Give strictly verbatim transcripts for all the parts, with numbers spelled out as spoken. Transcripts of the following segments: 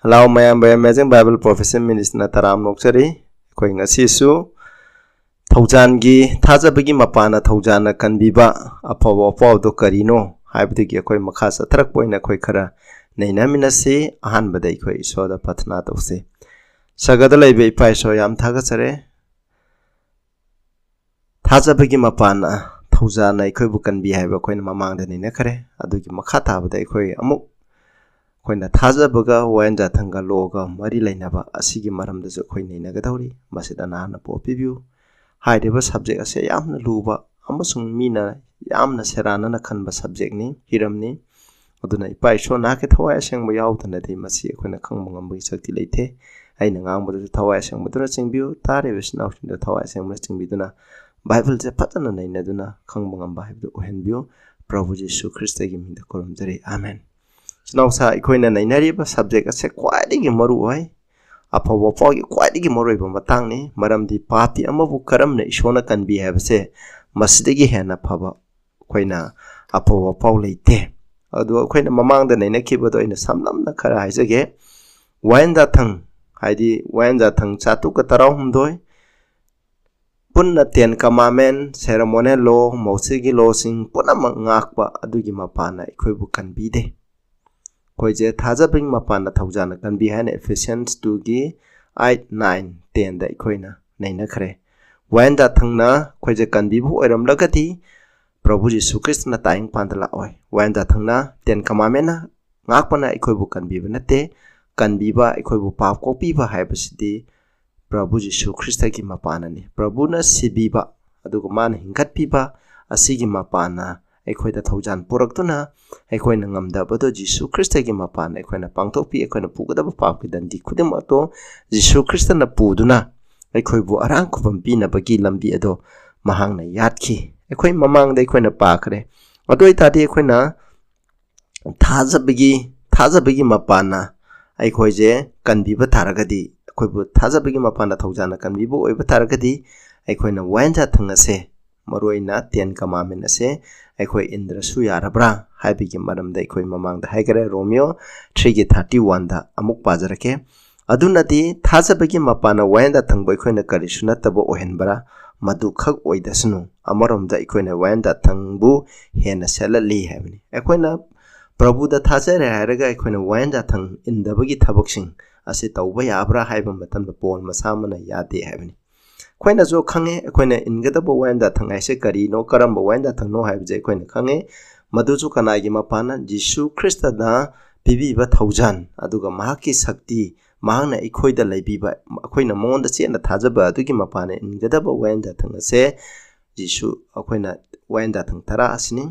Hello ꯃꯌꯥꯝꯕ, Amazing Bible Professor Ministryꯅ ꯇꯔꯥꯝꯅ ꯑꯣꯛꯆꯔꯤ꯫ ꯑꯩꯈꯣꯏ ꯉꯁꯤꯁꯨ ꯊꯧꯖꯥꯟꯒꯤ, ꯊꯥꯖꯕꯒꯤ ꯃꯄꯥꯟꯅ ꯊꯧꯖꯥꯟꯅ ꯀꯟꯕꯤꯕ ꯑꯐꯕ ꯋꯥꯄꯥꯎꯗꯣ ꯀꯔꯤꯅꯣ ꯍꯥꯏꯕꯗꯨꯒꯤ ꯑꯩꯈꯣꯏ ꯃꯈꯥ ꯆꯠꯊꯔꯛꯄ ꯑꯣꯏꯅ ꯑꯩꯈꯣꯏ ꯈꯔ ꯅꯩꯅꯃꯤꯟꯅꯁꯤ꯫ ꯑꯍꯥꯟꯕꯗ ꯑꯩꯈꯣꯏ ꯏꯁꯣꯔꯗ ꯄ꯭ꯔꯊꯅꯥ ꯇꯧꯁꯤ꯫ ꯁꯔꯒꯗ ꯂꯩꯕ ꯏꯄꯥ ꯏꯁꯣꯔ, ꯌꯥꯝ ꯊꯥꯒꯠꯆꯔꯦ꯫ ꯊꯥꯖꯕꯒꯤ ꯃꯄꯥꯟꯅ ꯊꯧꯖꯥꯟꯅ ꯑꯩꯈꯣꯏꯕꯨ ꯀꯟꯕꯤ ꯍꯥꯏꯕ ꯑꯩꯈꯣꯏꯅ ꯃꯃꯥꯡꯗ ꯅꯩꯅꯈ꯭ꯔꯦ꯫ ꯑꯗꯨꯒꯤ ꯃꯈꯥ ꯇꯥꯕꯗ ꯑꯩꯈꯣꯏ ꯑꯃꯨꯛ ꯑꯩꯈꯣꯏꯅ ꯊꯥꯖꯕꯒ ꯋꯥꯌꯦꯟ ꯖꯥꯊꯪꯒ ꯂꯣꯒ ꯃꯔꯤ ꯂꯩꯅꯕ ꯑꯁꯤꯒꯤ ꯃꯔꯝꯗꯁꯨ ꯑꯩꯈꯣꯏ ꯅꯩꯅꯒꯗꯧꯔꯤ꯫ ꯃꯁꯤꯗ ꯅꯍꯥꯛꯅ ꯄꯣꯛꯄꯤꯕꯤꯌꯨ꯫ ꯍꯥꯏꯔꯤꯕ subject ꯑꯁꯦ ꯌꯥꯝꯅ ꯂꯨꯕ ꯑꯃꯁꯨꯡ ꯃꯤꯅ ꯌꯥꯝꯅ ꯁꯦꯔꯥꯟꯅꯅ ꯈꯟꯕ subjectꯅꯤ, ꯍꯤꯔꯝꯅꯤ꯫ ꯑꯗꯨꯅ ꯏꯄꯥ ꯏꯁꯣꯔ ꯅꯍꯥꯛꯀꯤ ꯊꯋꯥꯏ ꯑꯁꯦꯡꯕ ꯌꯥꯎꯗꯅꯗꯤ ꯃꯁꯤ ꯑꯩꯈꯣꯏꯅ ꯈꯪꯕ ꯉꯝꯕꯒꯤ ꯁꯛꯇꯤ ꯂꯩꯇꯦ꯫ ꯑꯩꯅ ꯉꯥꯡꯕꯗꯁꯨ ꯊꯋꯥꯏ ꯑꯁꯦꯡꯕꯗꯨꯅ ꯆꯤꯡꯕꯤꯌꯨ, ꯇꯥꯔꯤꯕ ꯏꯆꯤꯟ ꯏꯅꯥꯎꯁꯤꯡꯗ ꯊꯋꯥꯏ ꯑꯁꯦꯡꯕꯅ ꯆꯤꯡꯕꯤꯗꯨꯅ ꯕꯥꯏꯕꯜꯁꯦ ꯐꯖꯅ ꯅꯩꯅꯗꯨꯅ ꯈꯪꯕ ꯉꯝꯕ ꯍꯥꯏꯕꯗꯨ ꯑꯣꯏꯍꯟꯕꯤꯌꯨ꯫ ꯄ꯭ꯔꯚꯨ ꯖꯤꯁꯨ ꯈ꯭ꯔꯤꯁꯇꯒꯤ ꯃꯤꯡꯗ ꯈꯨꯔꯨꯝꯖꯔꯤ, ꯑꯥꯃꯦꯟ꯫ ꯏꯆꯤꯟ ꯏꯅꯥꯎꯁꯥ, ꯑꯩꯈꯣꯏꯅ ꯅꯩꯅꯔꯤꯕ subject ꯑꯁꯦ ꯈ꯭ꯋꯥꯏꯗꯒꯤ ꯃꯔꯨ ꯑꯣꯏ, ꯑꯐꯕ ꯄꯥꯎꯒꯤ ꯈ꯭ꯋꯥꯏꯗꯒꯤ ꯃꯔꯨꯑꯣꯏꯕ ꯃꯇꯥꯡꯅꯤ꯫ ꯃꯔꯝꯗꯤ ꯄꯥꯄꯤ ꯑꯃꯕꯨ ꯀꯔꯝꯅ ꯏꯁꯣꯔꯅ ꯀꯟꯕꯤ ꯍꯥꯏꯕꯁꯦ ꯃꯁꯤꯗꯒꯤ ꯍꯦꯟꯅ ꯐꯕ ꯑꯩꯈꯣꯏꯅ ꯑꯐꯕ ꯄꯥꯎ ꯂꯩꯇꯦ꯫ ꯑꯗꯣ ꯑꯩꯈꯣꯏꯅ ꯃꯃꯥꯡꯗ ꯅꯩꯅꯈꯤꯕꯗꯣ ꯑꯩꯅ ꯁꯝꯂꯞꯅ ꯈꯔ ꯍꯥꯏꯖꯒꯦ꯫ ꯋꯥꯌꯦꯟ ꯖꯥꯊꯪ, ꯍꯥꯏꯗꯤ ꯋꯥꯌꯦꯟ ꯖꯥꯊꯪ ꯆꯥꯇ꯭ꯔꯨꯛꯀ ꯇꯔꯥꯍꯨꯝꯗꯣꯏ, ꯄꯨꯟꯅ Ten Commandment, ceremonial law, ꯃꯣꯁꯦꯒꯤ lawꯁꯤꯡ ꯄꯨꯝꯅꯃꯛ ꯉꯥꯛꯄ ꯑꯗꯨꯒꯤ ꯃꯄꯥꯟꯅ ꯑꯩꯈꯣꯏꯕꯨ ꯀꯟꯕꯤꯗꯦ꯫ ꯑꯩꯈꯣꯏꯁꯦ ꯊꯥꯖꯕꯒꯤ ꯃꯄꯥꯟꯅ ꯊꯧꯖꯥꯟꯅ ꯀꯟꯕꯤ ꯍꯥꯏꯅ Ephesians twoꯒꯤ eight, nine, tenꯗ ꯑꯩꯈꯣꯏꯅ ꯅꯩꯅꯈ꯭ꯔꯦ꯫ ꯋꯥꯌꯦꯟ ꯖꯥꯊꯪꯅ ꯑꯩꯈꯣꯏꯁꯦ ꯀꯟꯕꯤꯕ ꯑꯣꯏꯔꯝꯂꯒꯗꯤ ꯄ꯭ꯔꯚꯨ ꯖꯤꯁꯨ ꯈ꯭ꯔꯤꯁꯇꯅ ꯇꯥꯏꯕꯪꯄꯥꯟꯗ ꯂꯥꯛꯑꯣꯏ꯫ ꯋꯥꯌꯦꯟ ꯖꯥꯊꯪꯅ Ten Commandmentꯅ ꯉꯥꯛꯄꯅ ꯑꯩꯈꯣꯏꯕꯨ ꯀꯟꯕꯤꯕ ꯅꯠꯇꯦ꯫ ꯀꯟꯕꯤꯕ, ꯑꯩꯈꯣꯏꯕꯨ ꯄꯥꯞ ꯀꯣꯛꯄꯤꯕ ꯍꯥꯏꯕꯁꯤꯗꯤ ꯄ꯭ꯔꯚꯨ ꯖꯤꯁꯨ ꯈ꯭ꯔꯤꯁꯇꯒꯤ ꯃꯄꯥꯟꯅꯅꯤ꯫ ꯄ꯭ꯔꯚꯨꯅ ꯁꯤꯕꯤꯕ ꯑꯗꯨꯒ ꯃꯥꯅ ꯍꯤꯡꯒꯠꯄꯤꯕ ꯑꯁꯤꯒꯤ ꯃꯄꯥꯟꯅ ꯑꯩꯈꯣꯏꯗ ꯊꯧꯖꯥꯟ ꯄꯨꯔꯛꯇꯨꯅ ꯑꯩꯈꯣꯏꯅ ꯉꯝꯗꯕꯗꯣ ꯖꯤꯁꯨ ꯈ꯭ꯔꯤꯁꯇꯒꯤ ꯃꯄꯥꯟꯅ ꯑꯩꯈꯣꯏꯅ ꯄꯥꯡꯊꯣꯛꯄꯤ꯫ ꯑꯩꯈꯣꯏꯅ ꯄꯨꯒꯗꯕ ꯄꯥꯞꯀꯤ ꯗꯟꯗꯤ ꯈꯨꯗꯤꯡꯃꯛꯇꯣ ꯖꯤꯁꯨ ꯈ꯭ꯔꯤꯁꯇꯅ ꯄꯨꯗꯨꯅ ꯑꯩꯈꯣꯏꯕꯨ ꯑꯔꯥꯝ ꯈꯨꯕꯝ ꯄꯤꯅꯕꯒꯤ ꯂꯝꯕꯤ ꯑꯗꯣ ꯃꯍꯥꯛꯅ ꯌꯥꯠꯈꯤ꯫ ꯑꯩꯈꯣꯏ ꯃꯃꯥꯡꯗ ꯑꯩꯈꯣꯏꯅ ꯄꯥꯈ꯭ꯔꯦ꯫ ꯑꯗꯨ ꯑꯣꯏꯇꯥꯔꯗꯤ ꯑꯩꯈꯣꯏꯅ ꯊꯥꯖꯕꯒꯤ, ꯊꯥꯖꯕꯒꯤ ꯃꯄꯥꯟꯅ ꯑꯩꯈꯣꯏꯁꯦ ꯀꯟꯕꯤꯕ ꯇꯥꯔꯒꯗꯤ, ꯑꯩꯈꯣꯏꯕꯨ ꯊꯥꯖꯕꯒꯤ ꯃꯄꯥꯟꯅ ꯊꯧꯖꯥꯟꯅ ꯀꯟꯕꯤꯕ ꯑꯣꯏꯕ ꯇꯥꯔꯒꯗꯤ, ꯑꯩꯈꯣꯏꯅ ꯋꯥꯌꯦꯟ ꯖꯥꯊꯪ ꯑꯁꯦ ꯃꯔꯨꯑꯣꯏꯅ Ten Commandment ꯑꯁꯦ ꯑꯩꯈꯣꯏ ꯏꯟꯗ꯭ꯔꯁꯨ ꯌꯥꯔꯕ꯭ꯔꯥ ꯍꯥꯏꯕꯒꯤ ꯃꯔꯝꯗ ꯑꯩꯈꯣꯏ ꯃꯃꯥꯡꯗ ꯍꯥꯏꯈꯔꯦ꯫ Romans three ꯒꯤ thirty one ꯗ ꯑꯃꯨꯛ ꯄꯥꯖꯔꯛꯀꯦ꯫ "ꯑꯗꯨꯅꯗꯤ ꯊꯥꯖꯕꯒꯤ ꯃꯄꯥꯟꯅ ꯋꯥꯌꯦꯜ ꯌꯥꯊꯪꯕꯨ ꯑꯩꯈꯣꯏꯅ ꯀꯔꯤꯁꯨ ꯅꯠꯇꯕ ꯑꯣꯏꯍꯟꯕꯔꯥ? ꯃꯗꯨ ꯈꯛ ꯑꯣꯏꯗꯁꯅꯨ, ꯑꯃꯔꯣꯝꯗ ꯑꯩꯈꯣꯏꯅ ꯋꯥꯌꯦꯜ ꯌꯥꯊꯪꯕꯨ ꯍꯦꯟꯅ ꯁꯦꯠꯂꯠꯂꯤ" ꯍꯥꯏꯕꯅꯤ꯫ ꯑꯩꯈꯣꯏꯅ ꯄ꯭ꯔꯚꯨꯗ ꯊꯥꯖꯔꯦ ꯍꯥꯏꯔꯒ ꯑꯩꯈꯣꯏꯅ ꯋꯥꯌꯦꯜ ꯌꯥꯊꯪ ꯏꯟꯗꯕꯒꯤ ꯊꯕꯛꯁꯤꯡ ꯑꯁꯤ ꯇꯧꯕ ꯌꯥꯕ꯭ꯔꯥ ꯍꯥꯏꯕ ꯃꯇꯝꯗ ꯄꯣꯜ ꯃꯁꯥꯃꯛꯅ ꯌꯥꯗꯦ ꯍꯥꯏꯕꯅꯤ꯫ ꯑꯩꯈꯣꯏꯅꯁꯨ ꯈꯪꯉꯦ, ꯑꯩꯈꯣꯏꯅ ꯏꯟꯒꯗꯕ ꯋꯥꯌꯦꯜ ꯌꯥꯊꯪ ꯍꯥꯏꯁꯦ ꯀꯔꯤꯅꯣ, ꯀꯔꯝꯕ ꯋꯥꯌꯦꯜ ꯌꯥꯊꯪꯅꯣ ꯍꯥꯏꯕꯁꯦ ꯑꯩꯈꯣꯏꯅ ꯈꯪꯉꯦ꯫ ꯃꯗꯨꯁꯨ ꯀꯅꯥꯒꯤ ꯃꯄꯥꯟꯅ? ꯖꯤꯁꯨ ꯈ꯭ꯔꯤꯁꯇꯅ ꯄꯤꯕꯤꯕ ꯊꯧꯖꯥꯜ, ꯑꯗꯨꯒ ꯃꯍꯥꯛꯀꯤ ꯁꯛꯇꯤ, ꯃꯍꯥꯛꯅ ꯑꯩꯈꯣꯏꯗ ꯂꯩꯕꯤꯕ, ꯑꯩꯈꯣꯏꯅ ꯃꯉꯣꯟꯗ ꯆꯦꯠꯅ ꯊꯥꯖꯕ ꯑꯗꯨꯒꯤ ꯃꯄꯥꯟꯅ ꯏꯟꯒꯗꯕ ꯋꯥꯌꯦꯜ ꯌꯥꯊꯪ ꯑꯁꯦ ꯖꯤꯁꯨ, ꯑꯩꯈꯣꯏꯅ ꯋꯥꯌꯦꯜ ꯌꯥꯊꯪ ꯇꯔꯥ ꯑꯁꯤꯅꯤ꯫